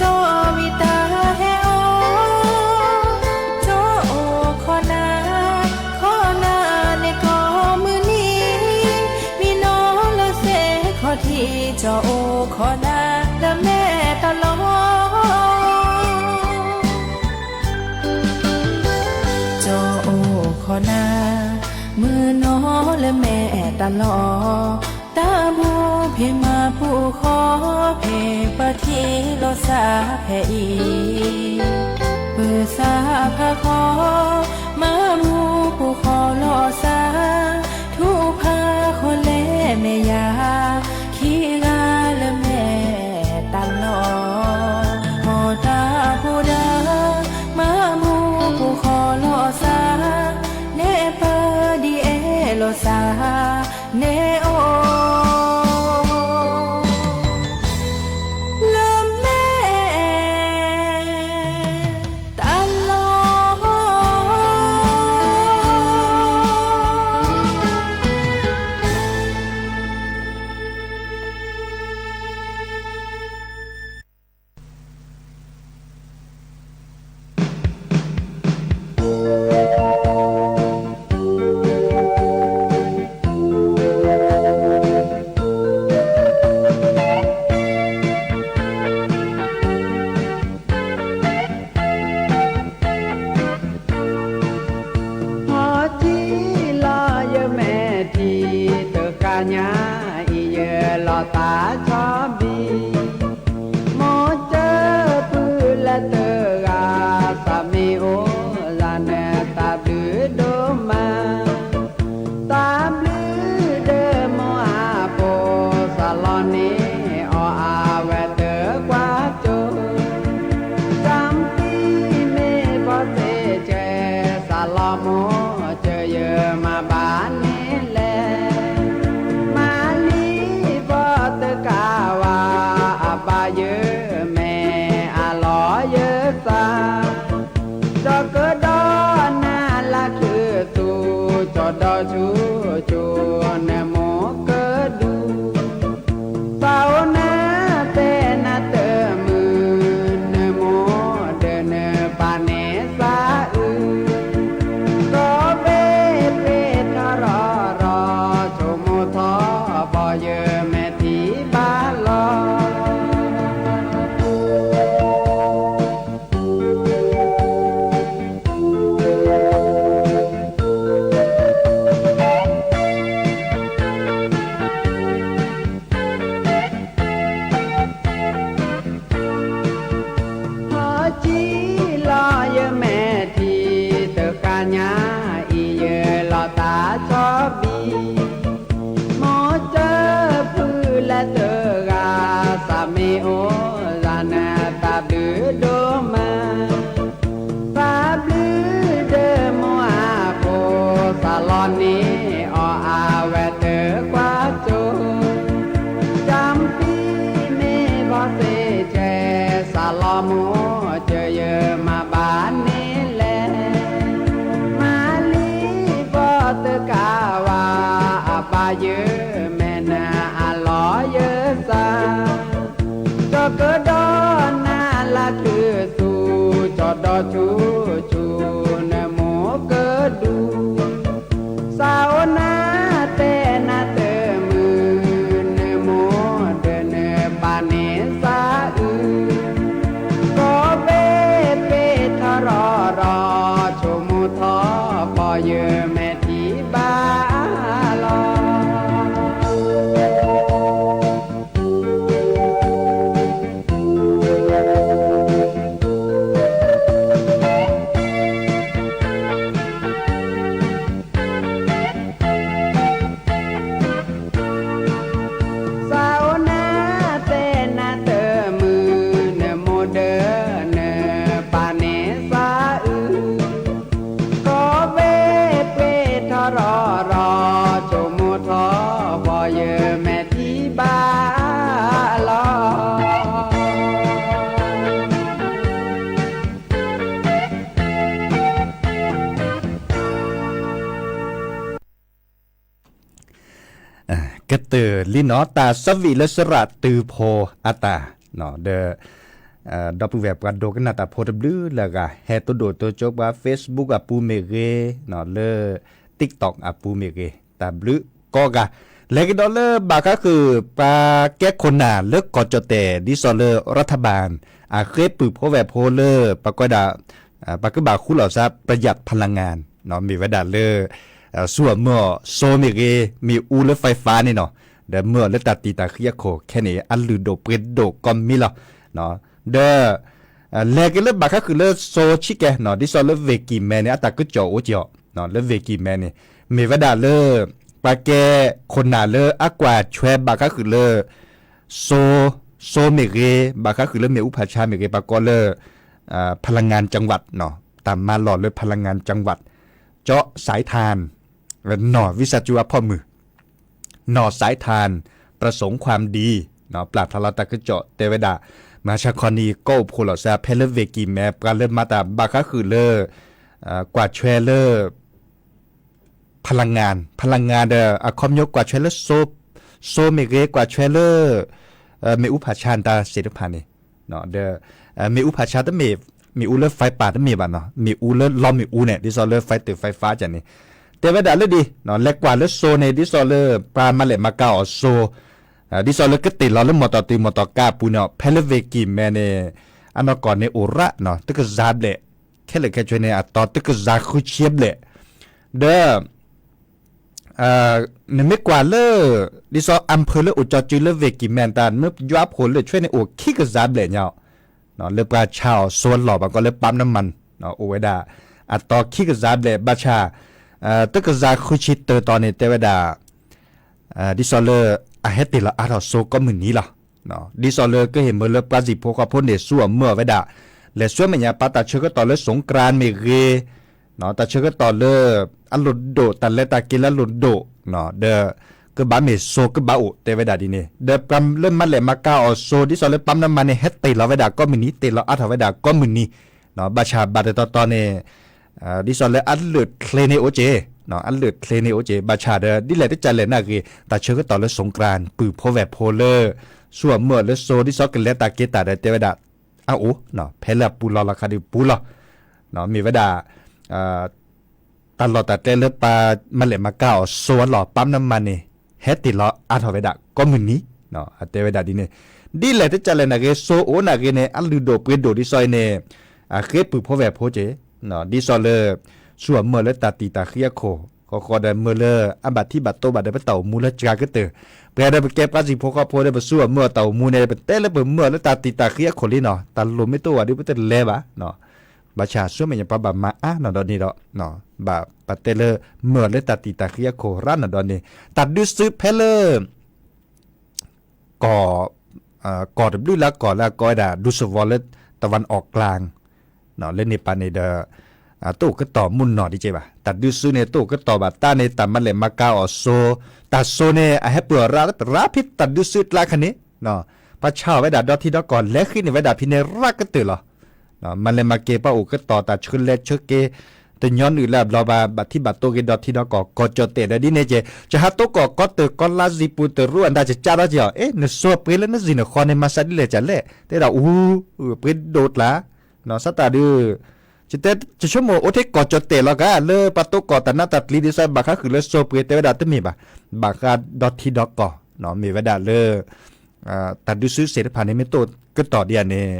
မံတၢ်ဟဲအိၣ်, ကၠီအိၣ်ခီနၤ, ခီနၤန့ၣ်ကိးမုၢ်နံၤ, မံနီၢ်လီၤစ့ၢ်ခီၣ်ထံး, ကၠီအိၣ်ခီနၤလၢမဲာ်တလီၤ ကၠီအိၣ်ခီနၤ, မုၢ်နီၢ်လၢမဲာ်တလီၤ, တၢ်ဘူၣ်ဖံးမၤဘူၣ်ဃီ, ဖံးပထံၣ်လိာ်စၢ်ဖဲအံၤ, ပၢၤစၢ်ဖးဃီ, မၤဘူၣ်ဘူၣ်ဃီလိာ်စၢ်, ထူၣ်ဖးဃီလဲၣ်မဲာ်ယၤ, ခံဂၤလၢမဲာ်တလီၤ, ဟီၣ်တၢ်ဖိဒါ, မၤဘူၣ်ဘူၣ်ဃီလိာ်စၢ်, နဲပၢဒ်အဲၣ်လိာ်စၢ်, နဲအိၣ် လၢမဲာ်တလီၤ မိၢ်စၢၤယမၤဘၣ်န့ၣ်လဲၣ်, မၤလံဘီၣ်သကးဝါ, အဘၣ်ယမ့ၢ်နၤအလီၢ်ယသး, ကၠီၤကဒီးနၤလၢထူၣ်ဆူၣ်, ကၠီၤဒီးဆူၣ်ဆူၣ် နမိၢ်ကဒူ သးအိၣ်နၤတဲနၤတမုာ်, နမိၢ်ဒီးနပၢ်န့ၣ်သးအုး, ကီၢ်ဘ့ၣ်ပ့ၤထီၣ်ရီၢ်ရီၢ်, ဆိကမိၣ်ထီၣ်ပီၢ်ယမဲာ်ထံဘၣ်လီၤ. သးအိၣ်နၤတဲနၤတမုာ်, နမိၢ်ဒီးနပၢ်န့ၣ်သးအုး, ကီၢ်ဘ့ၣ်ပ့ၤထီၣ်ရီၢ်ရီၢ်, ဆိကမိၣ်ထီၣ်ပီၢ်ယမဲာ်ထံဘၣ်လီၤ. ကတၢၢ်လံနီၤ တၢ်သးဝံၣ်လၢသရၣ်တုၤဖိအတၢ်, ဒီး ဒီပုၢ်ဝဲၢ်ပှၤဒိကနၣ်တၢ်ဖိတဘျုးလၢအဂၤ ဟဲတိၢ်ဒိၣ်တိၢ်ကၠိပှၤ Facebook အပူၤမ့ၢ်ဂ့ၤ, လၢ TikTok အပူၤမ့ၢ်ဂ့ၤ, တၢ်ဘျုးကိးဂၤ, လဲၤကဒီးလၢဘၣ်ဃးဃုာ် ပှၤကဲခိၣ်နၢ်လၢကီၢ်ကၠီၣ်တဲၣ် ဒ်သိးလၢ ရထဘၢၣ် အဃ့ပုၢ်ဖိဝဲၢ်ဖိလၢ ပှၤကွဲးဒၣ် ပှၤကဘၣ်ဃူလိာ်သး ประหยัดพลังงาน မ့ၢ်ဝဲဒၣ်လၢ ဆူအမၢအီၤစိမ့ၢ်ဂ့ၤ မ့ၣ်အူလၢ ไฟฟ้า န့ၣ်နီၤ, ဒီးမၢအီၤလၢတၢ်တံာ်တာ်ဃံအခိၣ်ခဲန့ၣ် အလုၢ်ဒိၣ်ပှ့ၤဒိၣ်ကိးမံၤလီၤ. ဒီး လဲၤက့ၤလၢဘၣ်ဃးဃုာ်လၢစိဆံးကဲနီၤ, ဒ်သိးလၢ ဝ့ၢ်ကံၢ်မဲန့ၣ် အတၢ်ကစီၣ်အိၣ်က့ၤအီၤ လၢ ဝ့ၢ်ကံၢ်မဲန့ၣ် မ့ၢ်ဝဲဒၣ်လၢ ပှၤကဲခိၣ်နၢ်လၢအကွၢ်ထွဲဘၣ်ဃးဃုာ်လၢ စိ စိမ့ၢ်ဂ့ၤ, ဘၣ်ဃးဃုာ်လၢမ့ၣ်အူဖးဆါမ့ၢ်ဂ့ၤ, ပှၤကိးလၢ พลังงานจังหวัด တၢ်မၤလီၢ်လၢ พลังงานจังหวัด ကၠီစဲးထၢၣ် နီၢ်ဝံသးစူၤအဖီၣ်မုၢ် နီၢ်စဲးထၢၣ် ประสงค์ความดี ပျၢ်ထီၣ်လီၤတၢ်ကစီၣ်တဲဝဲဒၣ် မဟါဆါခီနံၤ ကီၢ်အိၣ်ဖှိၣ်လီၤစၢ် ဖဲလၢဝ့ၢ်ကံၢ်မဲ ပှၤလၢမၤတၢ်ဘၣ်ဃးဃုာ်လၢ ကွၢ်ထွဲလၢ พลังงาน พลังงาน ဒီး အခီပညီကွၢ်ထွဲလၢစိ စိမ့ၢ်ဂ့ၤ ကွၢ်ထွဲလၢ မ့ၣ်အူဖးဆါတၢ်သ့ၣ်တဖၣ်န့ၣ်, ဒီး မ့ၣ်အူဖးဆါတမ့ၢ် မ့ၣ်အူလၢ ไฟป่า တမ့ၢ်ဘၣ်နီၤ, မ့ၣ်အူလၢလီမ့ၣ်အူန့ၣ် ဒ်သိးလၢ ไฟตึกไฟฟ้า ကန့ၣ် တဲဝဲဒၣ်လၢဒ် လဲၤကွၢ်လၢစိန့ၣ် ဒ်သိးလၢပှၤမၤလဲၣ်မၤကၤအီၤစိ ဒ်သိးလၢကတ့ၢ်လီၤလၢမီၢ်တီၢ်တုၤမီၢ်တီၢ်ကါအပူၤန့ၣ် ဖဲလၢဝ့ၢ်ကံၢ်မဲန့ၣ် အနီၢ်ကီၢ်န့ၣ်အိၣ်ရၣ်နီၤ တကစၤဘျဲၣ်, ခဲလၢာ်ခဲဆ့န့ၣ် အတီၤတကစၤဃုဆံဘျဲၣ်, ဒီး နမ့ၢ်ကွၢ်လၢ ဒ်သိး อำเภอ လၢအိၣ်ကၠီစုလၢဝ့ၢ်ကံၢ်မဲတၢ် နမ့ၢ်ယွၤဖိလၢာ်ဆွဲန့ၣ် အိၣ်ခံကစၤဘျဲၣ်ညါ လၢပှၤဆါအီၤစိအလီၢ် ပှၤကိးလၢ ปั๊มน้ำมัน အိၣ်ဝဲဒၣ် အတီၤခံကစၤဘျဲၣ် ဘၣ်ဆၣ် တကစၤဃုဆံတၢတီၤန့ၣ် တဲဝဲဒၣ် ဒ်သိးလၢ အဟဲတ့ၢ်လီၤအါထီၣ်စိကိးမုၢ်နံၤလီၤ. ဒ်သိးလၢကဟ့ၣ်မၢလၢပှၤစံၣ်ဖိဃီဖိန့ၣ် ဆူအမၢအီၤဝဲဒၣ် လဲၤဆူမဲာ်ညါပာ်တၢ်ဆၢကတီၢ်လၢ สงกรานต์ မ့ၢ်ဂ့ၤ တၢ်ဆၢကတီၢ်လၢ အလိၣ်ဒိၣ် တၢ်လဲၤတၢ်က့ၤလၢအလိၣ်ဒိၣ် ဒီး ကဘၣ်မ့ၢ်စိကဘၣ်အိၣ် တဲဝဲဒၣ်ဒ်န့ၣ် ဒီးပှၤလၢမၤလဲၣ်မၤကၤအီၤစိ ဒ်သိးလၢ ปั๊มน้ำมัน န့ၣ် ဟဲတ့ၢ်လီၤဝဲဒၣ်ကိးမုၢ်နံၤ တ့ၢ်လီၤအါထီၣ်ဝဲဒၣ်ကိးမုၢ်နံၤ ဘၣ်ဆၣ်ဘၣ်တတီၤတီၤန့ၣ် ဒ်သိးလၢအလုၢ်ချ့န့ၣ်အိၣ်က့ၤ အလုၢ်ချ့န့ၣ်အိၣ်က့ၤ ဘၣ်ဆၣ်ဒီး ဒ်လဲၣ်တကးလဲၣ်န့ၣ်ဂ့ၤ တၢ်ဆၢကတီၢ်လၢ สงกรานต์ ပုၢ်ဖိဝဲၢ်ဖိလၢ ဆူအမၢအီၤလၢစိ ဒ်သိးကလဲၤတၢ်က့ၤတၢ်ဒီးတဲဝဲဒၣ် အအိၣ် ဖဲလၢအပူၤလီၢ်လီၤခါဒုးပူၤလီၢ် မ့ၢ်ဝဲဒၣ် တၢ်လီၢ်တၢ်ကျဲလၢပှၤမၤလဲၣ်မၤကၤအီၤစိအလီၢ် ปั๊มน้ำมัน န့ၣ် ဟဲတ့ၢ်လီၤအါထီၣ်ဝဲဒၣ်ကိးမုၢ်နံၤ အတဲဝဲဒၣ်ဒ်န့ၣ် ဒ်လဲၣ်တကးလဲၣ်န့ၣ်ဂ့ၤ စိအိၣ်န့ၣ်ဂ့ၤန့ၣ် အလုၢ်ဒိၣ်ပှ့ၤဒိၣ်ဒ်သိးအံၤန့ၣ် အဃ့ပုၢ်ဖိဝဲၢ်ဖိက့ၤ ဒ်သိးလၢ ဆူအမၢအီၤလၢတၢ်တံာ်တာ်ဃံအခိၣ် ဃီဃီဒီးမၢလၢအဘၣ်ထံဘၣ်တိဘၣ်ဒီးပတၢ်အိၣ်မူလၢစှၤကတၢၢ် ပှၤဒီးပကဲပှၤစံၣ်ဖိဃီဖိဒီးပဆူအမၢအီၤတၢ်အိၣ်မူန့ၣ် ပတဲလၢပမၢအီၤလၢတၢ်တံာ်တာ်ဃံအခိၣ်လံနီၤ တၢ်လိၣ်မ့ၢ်တအိၣ်ဘၣ်ဒီးပတလဲၤဘၣ် ဘၣ်ဆၣ်ဆူမဲာ်ညါပှၤဘၣ်မၤအါနီၢ်ဒီးန့ၣ်ဒီး ဘၣ်ပတဲလၢ မၢအီၤလၢတၢ်တံာ်တာ်ဃံအခိၣ်ရၣ်နီၢ်ဒီးန့ၣ် တၢ်ဒုးစုဖဲလၢ ကီၢ် ကီၢ်တဘျုးလၢကီၢ်လၢအကိးဝဲဒၣ် ဒူစဝီၤလၢ ตะวันออกกลาง လၢန့ၣ်ပၤန့ၣ်ဒီး တအိၣ်ကတီၢ်မုၢ်နီၢ်ဒ်က့ဘၣ် တၢ်ဒုးစုန့ၣ် တအိၣ်ကတီၢ်ဘၣ် တၢ်န့ၣ် တၢ်မၤလဲၣ်မၤကၤအီၤစိ တၢ်စိန့ၣ် အဟဲပၢၢ်အီၤရၣ်ရၣ်ဖဲတၢ်ဒုးစုကျါခါန့ၣ် ပှၤဆါအီၣ်ဝဲဒၣ်ဒီထံဒီကီၢ် လဲၤဃ့န့ၢ်ဝဲဒၣ်ဖဲန့ၣ်ရၣ်ကတၢၢ်လီၤ. မၤလဲၤမၤက့ၤ ပှၤအိၣ်ကတီၤတၢ်ဆှၢလဲဆှၢက့ၤ တညီနုၢ်လၢအဘျီဘၣ် ဘၣ်ထံဘၣ်တိၢ်က့ၤဒီထံဒီကီၢ် ကီၢ်ကၠီၣ်တဲၣ်ဒီးဒ်န့ၣ်က့ၤ ယဟးတိကီၢ်ကီတၢၢ်ကီလါစံာ်ပူၤတရူးအတၢ်ကကးထီၣ်က့ၤအီၤ အ့ နစိၤပှ့ၤလၢနစံၣ်နဃီန့ၣ် မၤစးဒ်လဲၣ်ကလဲၣ် တဲဒၣ်အူ ပှ့ၤဒိၣ်ကျါ စးတၢ်ဒုး ယတဲ ယဆိကမိၣ်အိၣ်ထဲကီၢ်ကၠီၣ်တဲၣ်လီၤကါ လၢပှၤတိကီၢ်တၢ်နးတၢ်ကျံၤဒ်သိး ဘၣ်ဃးဃုာ်လၢစိၤပှ့ၤ တဲဝဲဒၣ်တမ့ၢ်ဘၣ်. ဘၣ်ဃးဒီထံဒီကီၢ် မ့ၢ်ဝဲဒၣ်လၢ တၢ်ဒုးစုစ့ၣ်တဖၣ်န့ၣ် မ့ၢ်တိၢ်ကတီၢ်ဒံးဧါန့ၣ်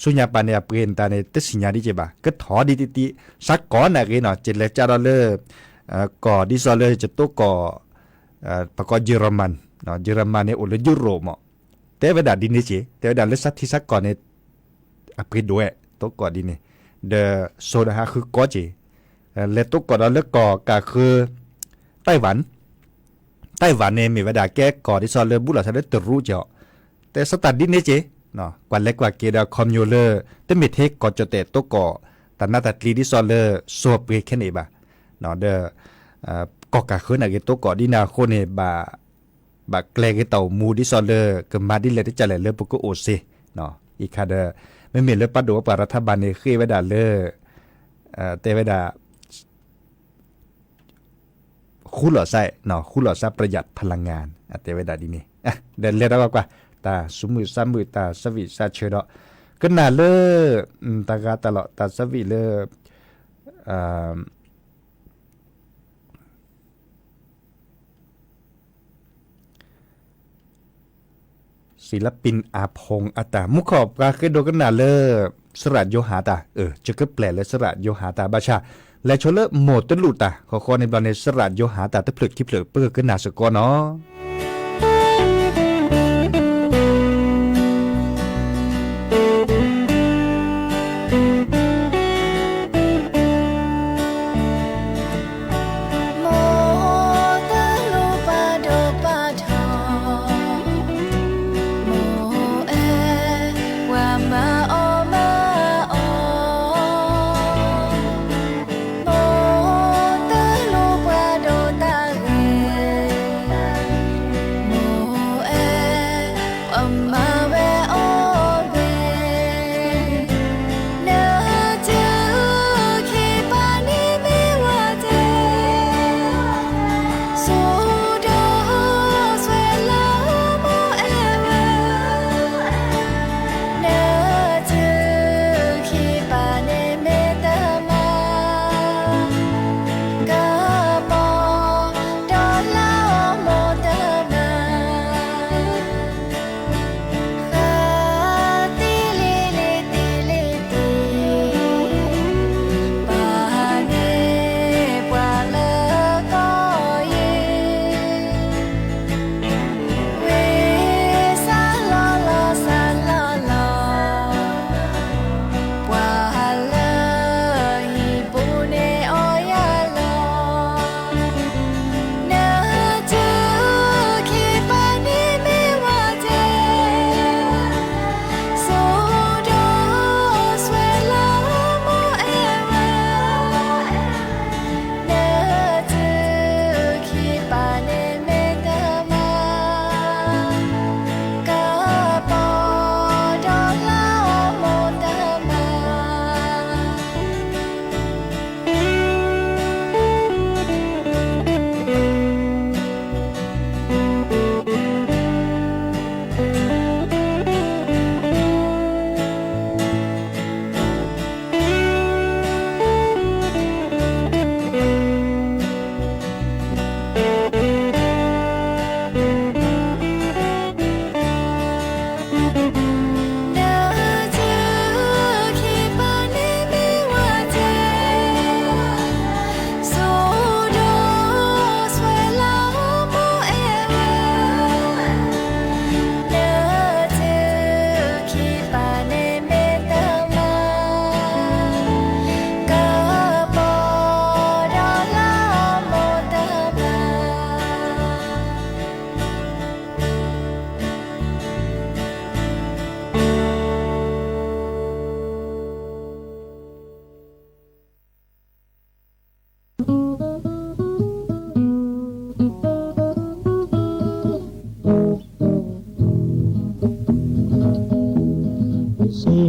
ဆူညါပၤန့ၣ် အပှ့ၤနတၢ်န့ၣ် တသ့ၣ်ညါဒ်က့ၤဘၣ် ကထီၣ်ဒ်တံၢ်တံၢ် စးကီးနာ်ဂ့ၤနီၤ ကလဲၤကးထီၣ်လၢ ကီၢ်ဒ်သိးလၢယတိကီၢ် ပကိး German German န့ၣ်အိၣ်လၢယူရိၣ်မး တဲဝဲဒၣ်ဒ်န့ၣ်က့ၤ တဲဝဲဒၣ်လၢစးထံစးကီၢ်န့ၣ် အပှ့ၤဒိၣ်ဝဲ တိကီၢ်ဒ်န့ၣ် ဒီးစိၤဒီးဟးဃုကီက့ၤ လဲၤတိကီၢ်ဒီးလၢကီၢ်ကးဃၢ Taiwan Taiwan န့ၣ်မ့ၢ်ဝဲဒၣ်ကဲကီၢ်ဒ်သိးလၢဘူးလိာ်သးလၢတရူးက့ၤအီၤ တဲစးတၢ်ဒ်န့ၣ်က့ၤ ကွၢ်လဲၤကွၢ်က့ၤဒီးခီပညီလၢ တမ့ၢ်ထဲကီၢ်ကၠီၣ်တဲၣ်တိကီၢ် တၢ်နးတၢ်ကျံၤဒ်သိးလၢစိၤပှ့ၤခဲန့ၣ်ဘၣ် ဒီး ကီၢ်ကးဃၢနာ်ဂ့ၤ တိကီၢ်ဒ်န့ၣ်အဃိန့ၣ် ဘၣ် ဘၣ်ကျဲၤက့ၤတၢ်အိၣ်မူဒ်သိးလၢ ကမၤဒ်လဲၣ်တကလဲၣ်လၢပကအိၣ်စ့ အံၤခါဒီး မ့မ့ၢ်လၢပှၤဒိၣ်ဝဲပှၤရၤထးဘၣ်န့ၣ် ဃ့ဝဲဒၣ်လၢ တဲဝဲဒၣ် ဃူလိာ်စါ ဃူလိာ်စါ ประหยัดพลังงาน အတဲဝဲဒၣ်ဒ်န့ၣ် ဒီးလဲၤဒီးကွၢ်ကွၢ် တၢ်ဆူးမုၢ်ဆါမုၢ် တၢ်ဆၢဝံၣ်ဆါဆၢဒီး ကနၣ်လၢ တၢ်ဂၤတၢ်လီၢ် တၢ်ဆၢဝံၣ်လၢ ศิลปิน อาพงษ์ အတၢ် မူခိၣ် ပှၤဃ့ဒိကနၣ်လၢ စရၣ်ယိၤဟၣ်တၢ် ယကပျဲၢ်လၢစရၣ်ယိၤဟၣ်တၢ်ဘၣ်ဆၣ် လဲၤဆိလၢမိၢ်တလူၣ်တၢ် ဃီဃီန့ၣ်ဘျီန့ၣ် စရၣ်ယိၤဟၣ်တၢ်တဖျၢၣ်ခံဖျၢၣ် ပကကနၣ်စ့ၢ်ကီးနီၤ. မိၢ်တလိၣ်ပှၤဒိၣ်ပှၤထီ, မိၢ်အဲၣ်ပှၤမၤအီၣ်မၤအီ, မိၢ်တလိၣ်ပှၤဒိၣ်တၢ်ဂ့ၤ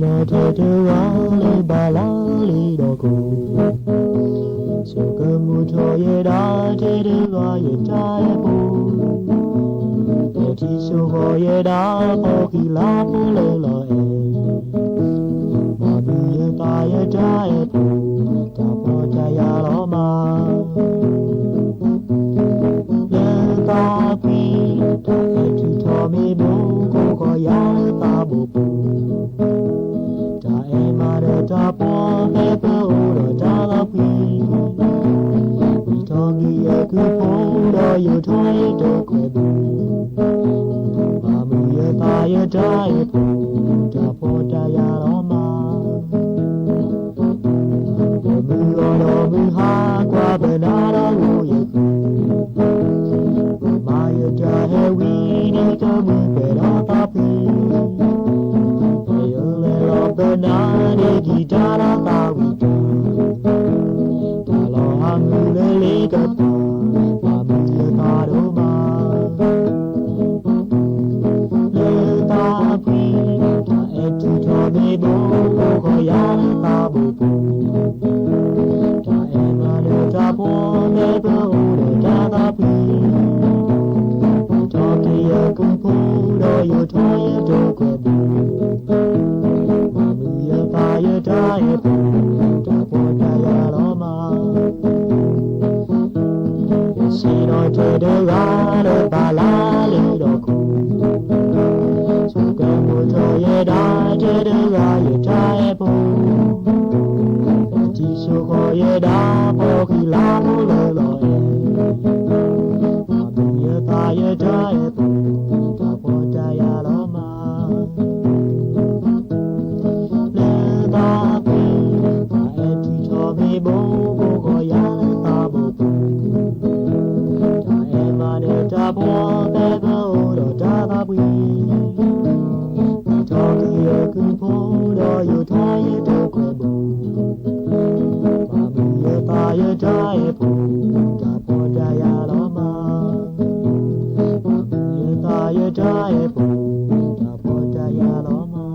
ဒီးထဲတဂၤလၢဘၣ်လၢလံဒီးခိၣ်, ဆိကမိၣ်ထီၣ်ယဲဒၣ်ထဲတဂၤယတၢ်အဲၣ်ဖိ, ယထံၣ်ဆိဃီၤယဲဒၣ်ဖီၣ်ဃံလၤဖိလၢလီၤအဲၣ်, မၤမုာ်ယသးယတၢ်အဲၣ်ဖိ, တၢ်ဖှီၣ်တၢ်ယာ်လီၤမး လၢသးဖှံ, တၢ်အဲၣ်ထုးထီၣ်မ့ၢ်ဘိ ကိးဃီၤယၤလၢသးဘိပူၤ, တၢ်အဲၣ်မၤဒီးတၢ်ဖှီၣ် ဖဲပအိၣ်ဒီးတၢ်သးဖှံ, ဝံထီၣ်က့ၤယကုၢ်ဖိ ဒီးယိးထီၣ်ယတိာ်ခွဲးဘိ, မၤမုာ်ယသးယတၢ်အဲၣ်ဖိ, တၢ်ဖှီၣ်တၢ်ယာ်လီၤမး မုၢ်ဂီၤဒီးမုၢ်ဟါ ကွၢ်ဘၢနၤဒီးဂီၤယကုၢ်, မၤယတၢ်ဟဲဝံၤ ဒ်ကမုာ်ပဲာ်ဒီးသးဖှံ, ပယီၤလဲၤလီၤဘၢနၤ ဒ်ကံၢ်တၢ်ဒီးသးဝံၤတၢ်, တၢ်လီၤဟးမုာ်လၢလ့ကပၤ, မၤမုာ်ယသးဒိၣ်မး လၢသးဖှံ, တၢ်အဲၣ်ထုးထီၣ်မ့ၢ်ဘိ ကိးဃီၤယၤလၢသးဘိပူၤ, တၢ်အဲၣ်မၤဒီးတၢ်ဖှီၣ် ဖဲပအိၣ်ဒီးတၢ်သးဖှံ, ဝံထီၣ်က့ၤယကုၢ်ဖိ ဒီးယိးထီၣ်ယတိာ်ခွဲးဘိ, မၤမုာ်ယသးယတၢ်အဲၣ်ဖိ, တၢ်ဖှီၣ်တၢ်ယာ်လီၤမး ယဆ့ၣ်နီၤထဲတဂၤလၢဘၣ်လၢလံဒီးခိၣ်, ဆိကမိၣ်ထီၣ်ယဲဒၣ်ထဲတဂၤယတၢ်အဲၣ်ဖိ, ယထံၣ်ဆိဃီၤယဲဒၣ် ဖီၣ်ဃံလၤဖိလၢလီၤအဲၣ်, မၤမုာ်ယသးယတၢ်အဲၣ်ဖိ, တၢ်ဖှီၣ်တၢ်ယာ်လီၤမး လၢသးဖှံ, တၢ်အဲၣ်ထုးထီၣ်မ့ၢ်ဘိ ကိးဃီၤယၤလၢသးဘိပူၤ, တၢ်အဲၣ်မၤဒီးတၢ်ဖှီၣ် ဖဲပအိၣ်ဒီးတၢ်သးဖှံ, ဝံထီၣ်က့ၤယကုၢ်ဖိ ဒီးယိးထီၣ်ယတိာ်ခွဲးဘိ, မၤမုာ်ယသးယတၢ်အဲၣ်ဖိ, တၢ်ဖှီၣ်တၢ်ယာ်လီၤမး မၤမုာ်ယသးယတၢ်အဲၣ်ဖိ, တၢ်ဖှီၣ်တၢ်ယာ်လီၤမး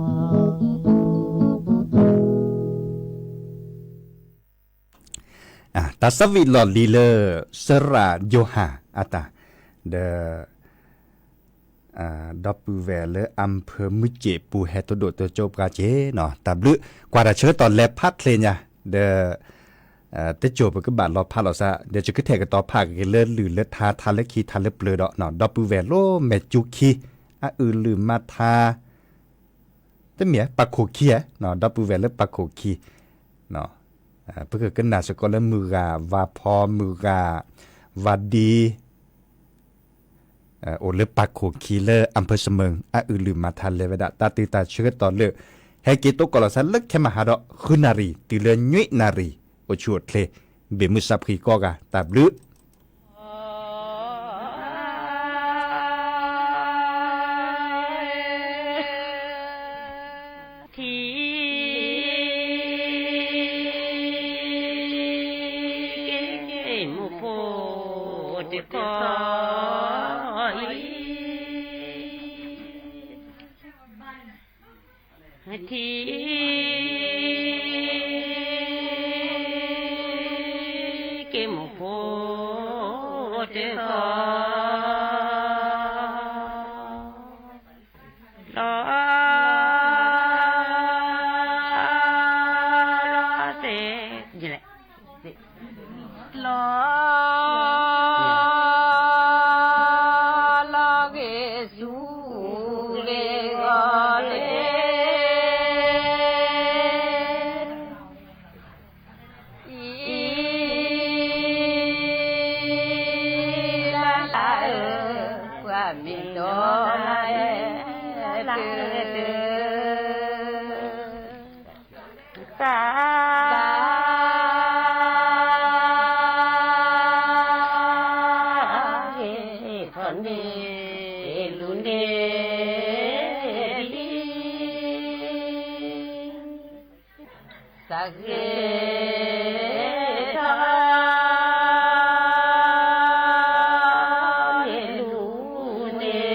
တၢ်သးဝံၣ်လီၢ်လံၤလၢ စရၣ်ယိၤဟၣ်အတၢ်, ဒီး ဒီပုၢ်ဝဲၢ်လၢ အၣ်ဖၢၣ်မုၢ်စ့ၣ်ပူၤ ဟဲထီၣ်ဒိၣ်ထီၣ်ကၠိပှၤက့ၤနီၤ, တၢ်ဘျုး, ကွၢ်တၢ်ဆၢကတီၢ်လဲၤဖးချ့ညါ, ဒီး တကၠိပကဘၣ်လီၤဖးလီၤစး, ဒီးယကထဲးကတီၤဖးက့ၤလၢလုၢ်လၢထါ ထါလၢခံ ထါလၢပျၢၤဒီး ဒီပုၢ်ဝဲၢ်လၢမဲာ်ကၠူခံ အအုၣ်လုၢ်မၤထါ တမ့ၢ် ပာ်ခိၣ်ခံဧါ, ဒီပုၢ်ဝဲၢ်လၢပာ်ခိၣ်ခံ, ပကကနၣ်စ့ၢ်ကီးလၢမုၢ်ဂၤ ဝၤဖီ မုၢ်ဂၤ ဝၤဒံ အိၣ်လၢပာ်ခိၣ်ခံလၢ အၣ်ဖၢၣ်စမၢၣ် အအုၣ်လုၢ်မၤထါလဲၤဝဲဒၣ် တၢ်တုၤတၢ်ဆၢကတီၢ်လၢ ဟဲက့ၤတိကီၢ်လီၤစးလၢခဲမဟါဒီး ဃုနၣ်ရံၣ် တုၤလၢနွံနၣ်ရံၣ် အိၣ်ဆူၣ်အိၣ်ချ့ ဘ့ၣ်မုၢ်စၢ်ဖှံကိးဂၤ တၢ်ဘျုး ထံ က့ၤမိၢ်ဖိတခီ ထံ က့ၤမိၢ်ဖိတခီ လီၤ လီၤသ့ လီၤ လီၤဂ့ၤဆူဂ့ၤဂီၤလၢ အံၤ လၢ်လၢ်ဧၢ ကွၢ်မ့ၢ်ဒီးလၢ်လၢ်ဧၢ သး သး ဂ့ၤထီၣ်န့ၣ် လူၤန့ၣ် လံ သးဂ့ၤထီၣ် မ့ၢ်လူၤန့ၣ်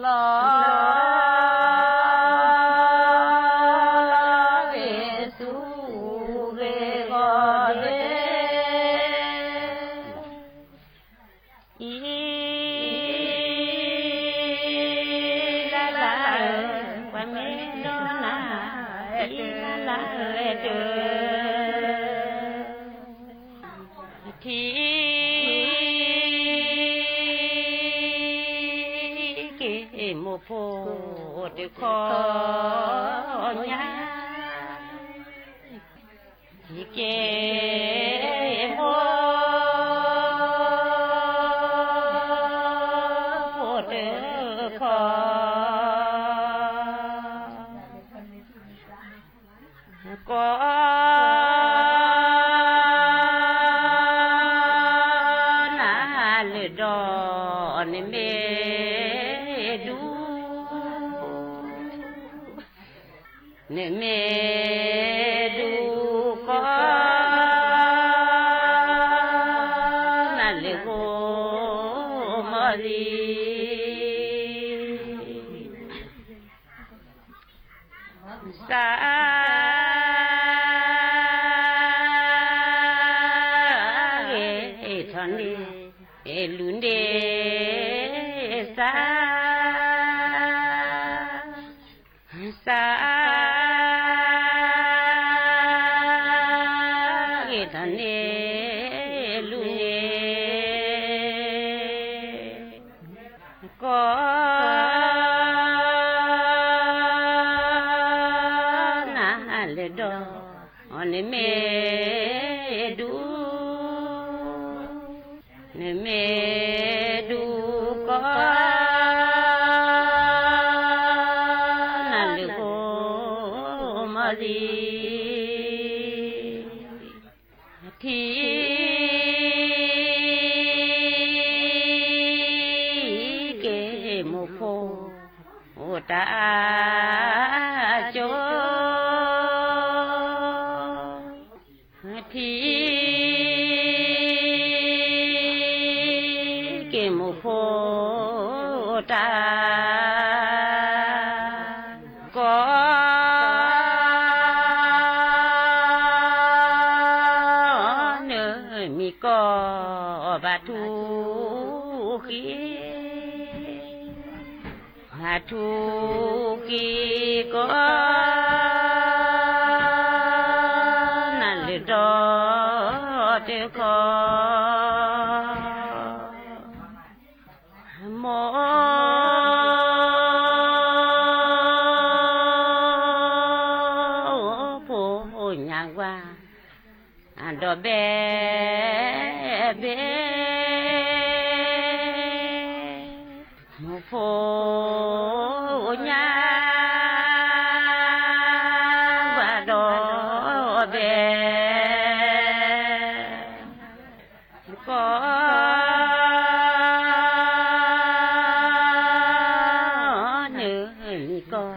လီၤဂ့ၤဆူဂ့ၤဂီၤဂ့ၤ အံၤလၢလၢ ပှၤမ့ၢ်ဒိးနၤ အံၤလၢလၢတၢ် ထံက့ၤမိၢ်ဖိတခီညါ ထံက့ၤမိၢ်ဖိတခီ ကိးနၤလၢဒီး နမ့ၢ်ဒူ နမ့ၢ်ဒူကိး နၤလၢဂိၢ်မီၢ်လံ စး ဂ့ၤထီၣ်န့ၣ် လူၤန့ၢ်စး စး ဂ့ၤထီၣ်န့ၣ် လူၤန့ၢ် ကိး နၤလၢဒီး နမ့ၢ်ဒူ နမ့ၢ်ဒူကိး နၤလၢဂိၢ်မီၢ်လံ ထံ က့ၤမိၢ်ဖိ အိၣ်တၢ်ကၠိ ထံ က့ၤမိၢ်ဖိ တၢ် ကိး နမံၤကိး ဘၣ်ထူၣ်ဃံ ဘၣ်ထူၣ်ဃံကိး နၤလၢဒီးတခီ မိၢ်ဖိညါဝါ ဒီးဘဲဘဲ မိၢ်ဖိညါ ဝါဒီးဘဲ ကိး နမံၤကိး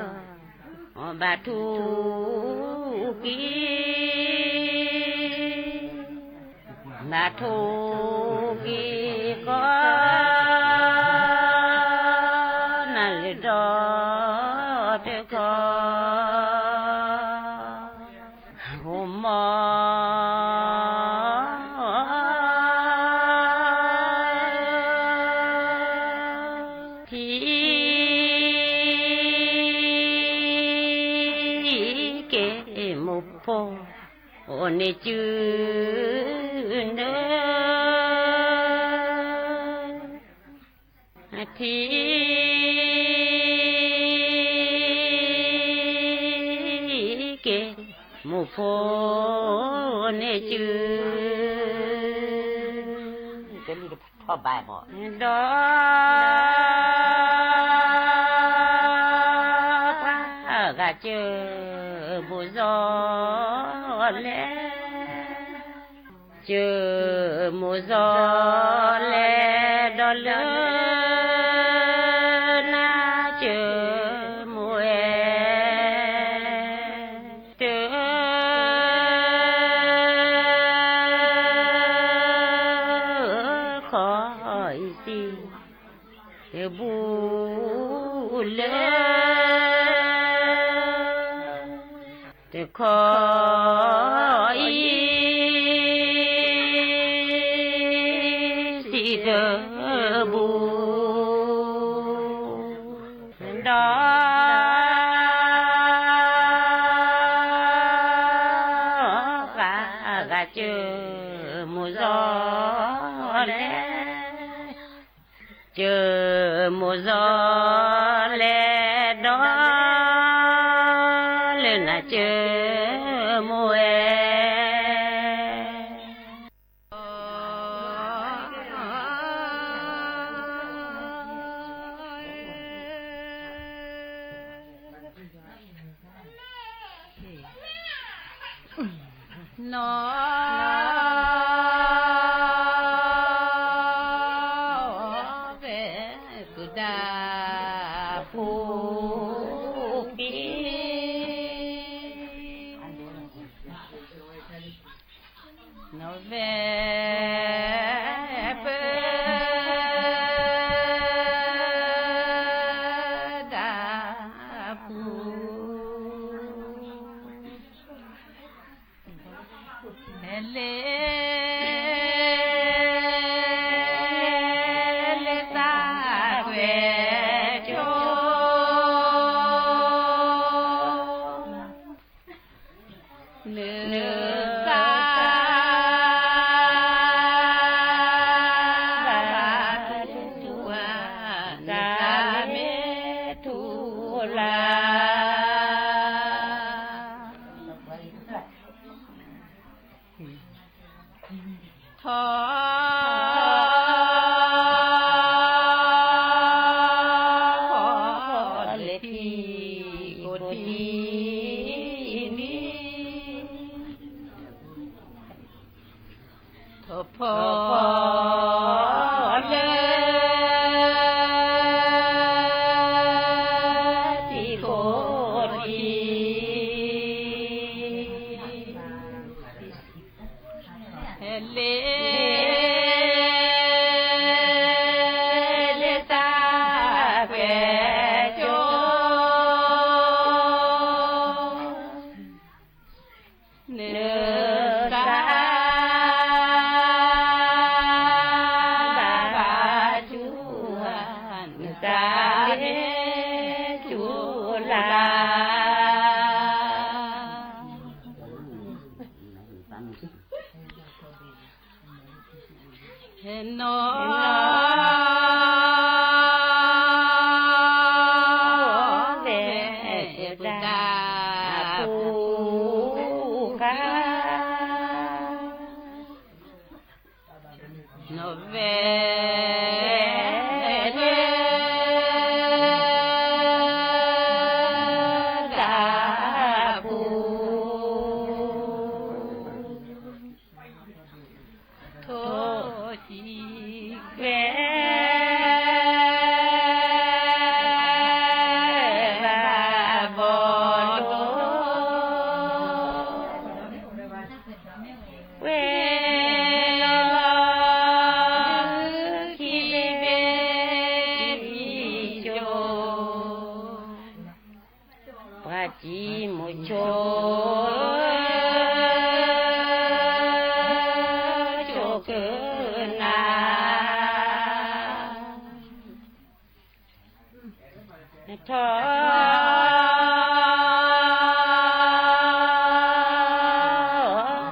ဘၣ်ထူၣ်ဃံ ဘၣ်ထူၣ်ဃံကိး နၤလၢဒီးတခီ ဂိၢ်မီၢ် ထံ က့ၤမိၢ်ဖိ အိၣ်န့ၢ်စုနၢ ထံ က့ၤ မိၢ်ဖိန့ၣ်စု ဒီး ပှၤဂၤစၢၢ်မိၢ်စီၤလဲၣ် စၢၢ်မိၢ်စီၤလဲၣ် ဒီးလၢ နၤစၢၢ်မိၢ်အဲၣ် တၢ ခီအံၤစံ တဘူး လၢ တခီအံၤ စံးတဘူၣ် ဒီး ဂၤဂၤကၢမိၢ်စီၤလဲၣ် ကၢမိၢ်စီၤလဲၣ်ဒီး လၢနၤကၢမိၢ်ဝဲ နီၢ် ဝဲ ပုၢ်ဒၣ်ဖိခံ နီၢ် ဝဲ ပုၢ်ဒၣ်ဖိ ဟဲလၢ လၢသးကွဲၤကၠိ နသး ဘၣ်ထူၣ် နသးမ့ၢ်ထူၣ်လၢ ထီၣ် လၢထံခိၣ်ထံနံၤ ထီၣ်ဖီ လၢ ထံခိၣ်ထံ ဟဲလၢ လၢသးကွဲၤကၠိ နသး ဘၣ်ထူၣ် နသးမ့ၢ်ထူၣ်လၢ နီၢ် ဝဲ ပုၢ်ဒၣ်ဖိခံ နီၢ် ဝဲ ပုၢ်ဒၣ်ဖိ ထိၣ်စံကွဲ ဘၣ်ဘီၣ်ဒိ ဝဲၤလီၤ ခံဘ့ၣ်တံၢ်ကၠိ ပှၤစံမိၢ်ဆိ ဆိကနၣ် ထီၣ် လၢထံ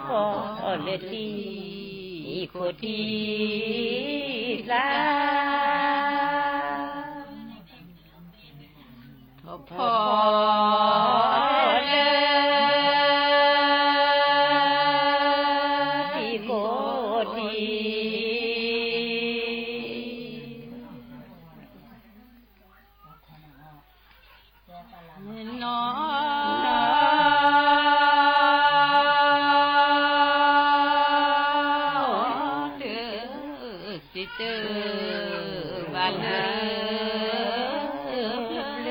ခိၣ်ထံ သး ထီၣ်ဖီ လၢ ထံခိၣ်ထံ နီၢ် တၢ်စံးတၢ်ဘၣ်လၢ ဘျၢ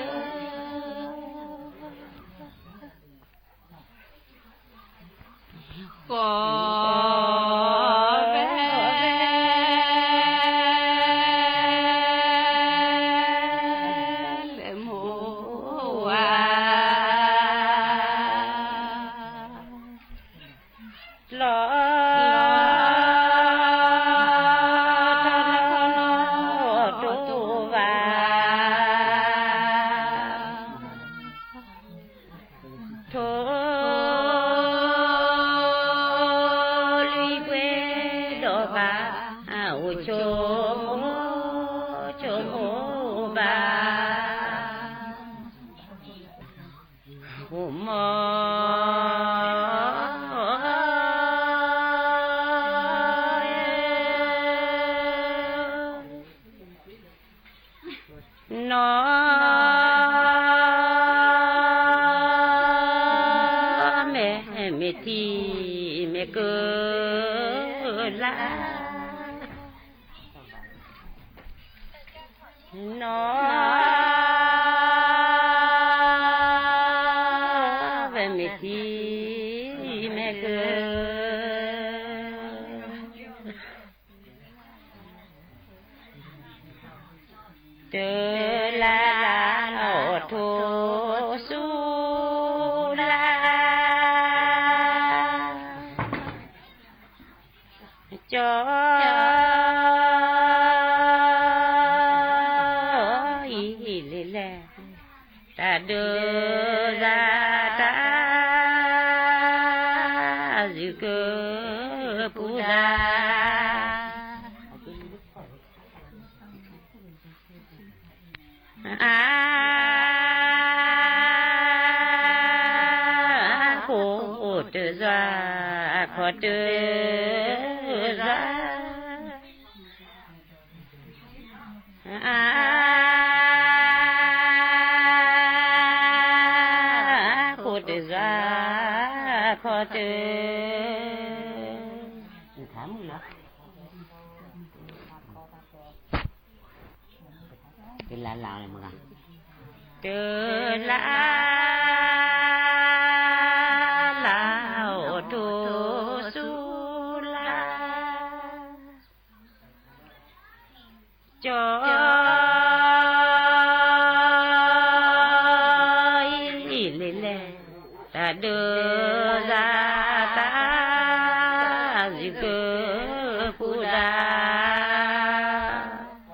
နီၢ်မဲာ်မ့ၢ်ထံမဲာ်ကၢ လါ နီၢ်မဲာ်မ့ၢ်ထံမဲာ်ကၢ တလါနီၢ်ထိးဆူလါ ကၠီအံၤလဲၣ်လဲၣ် တၢ်ဒုးရၤတၢ် အစူၢ်ကပူၤဒၣ် အါ ဃိတစွါ ခီတစွါ အါ ဃိတစွါ ခီတ တလါလါ အိၣ်ထိးဆူလါ ကၠီအံၤလဲၣ်လဲၣ် တၢ်ဒုးရၤတၢ် စူၢ်ကပူၤဒၣ် ဟိမီ နီ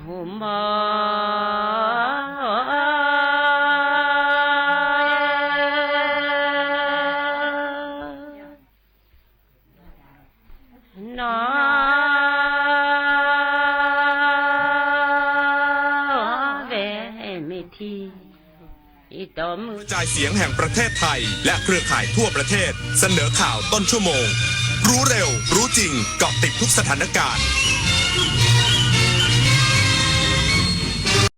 ၢ်မဲာ်မ့ၢ်ထံ အံၤတီမုၢ် กระจายเสียงแห่งประเทศไทยและเครือข่ายทั่วประเทศ เสนอข่าวต้นชั่วโมง รู้เร็ว รู้จริง เกาะติดทุกสถานการณ์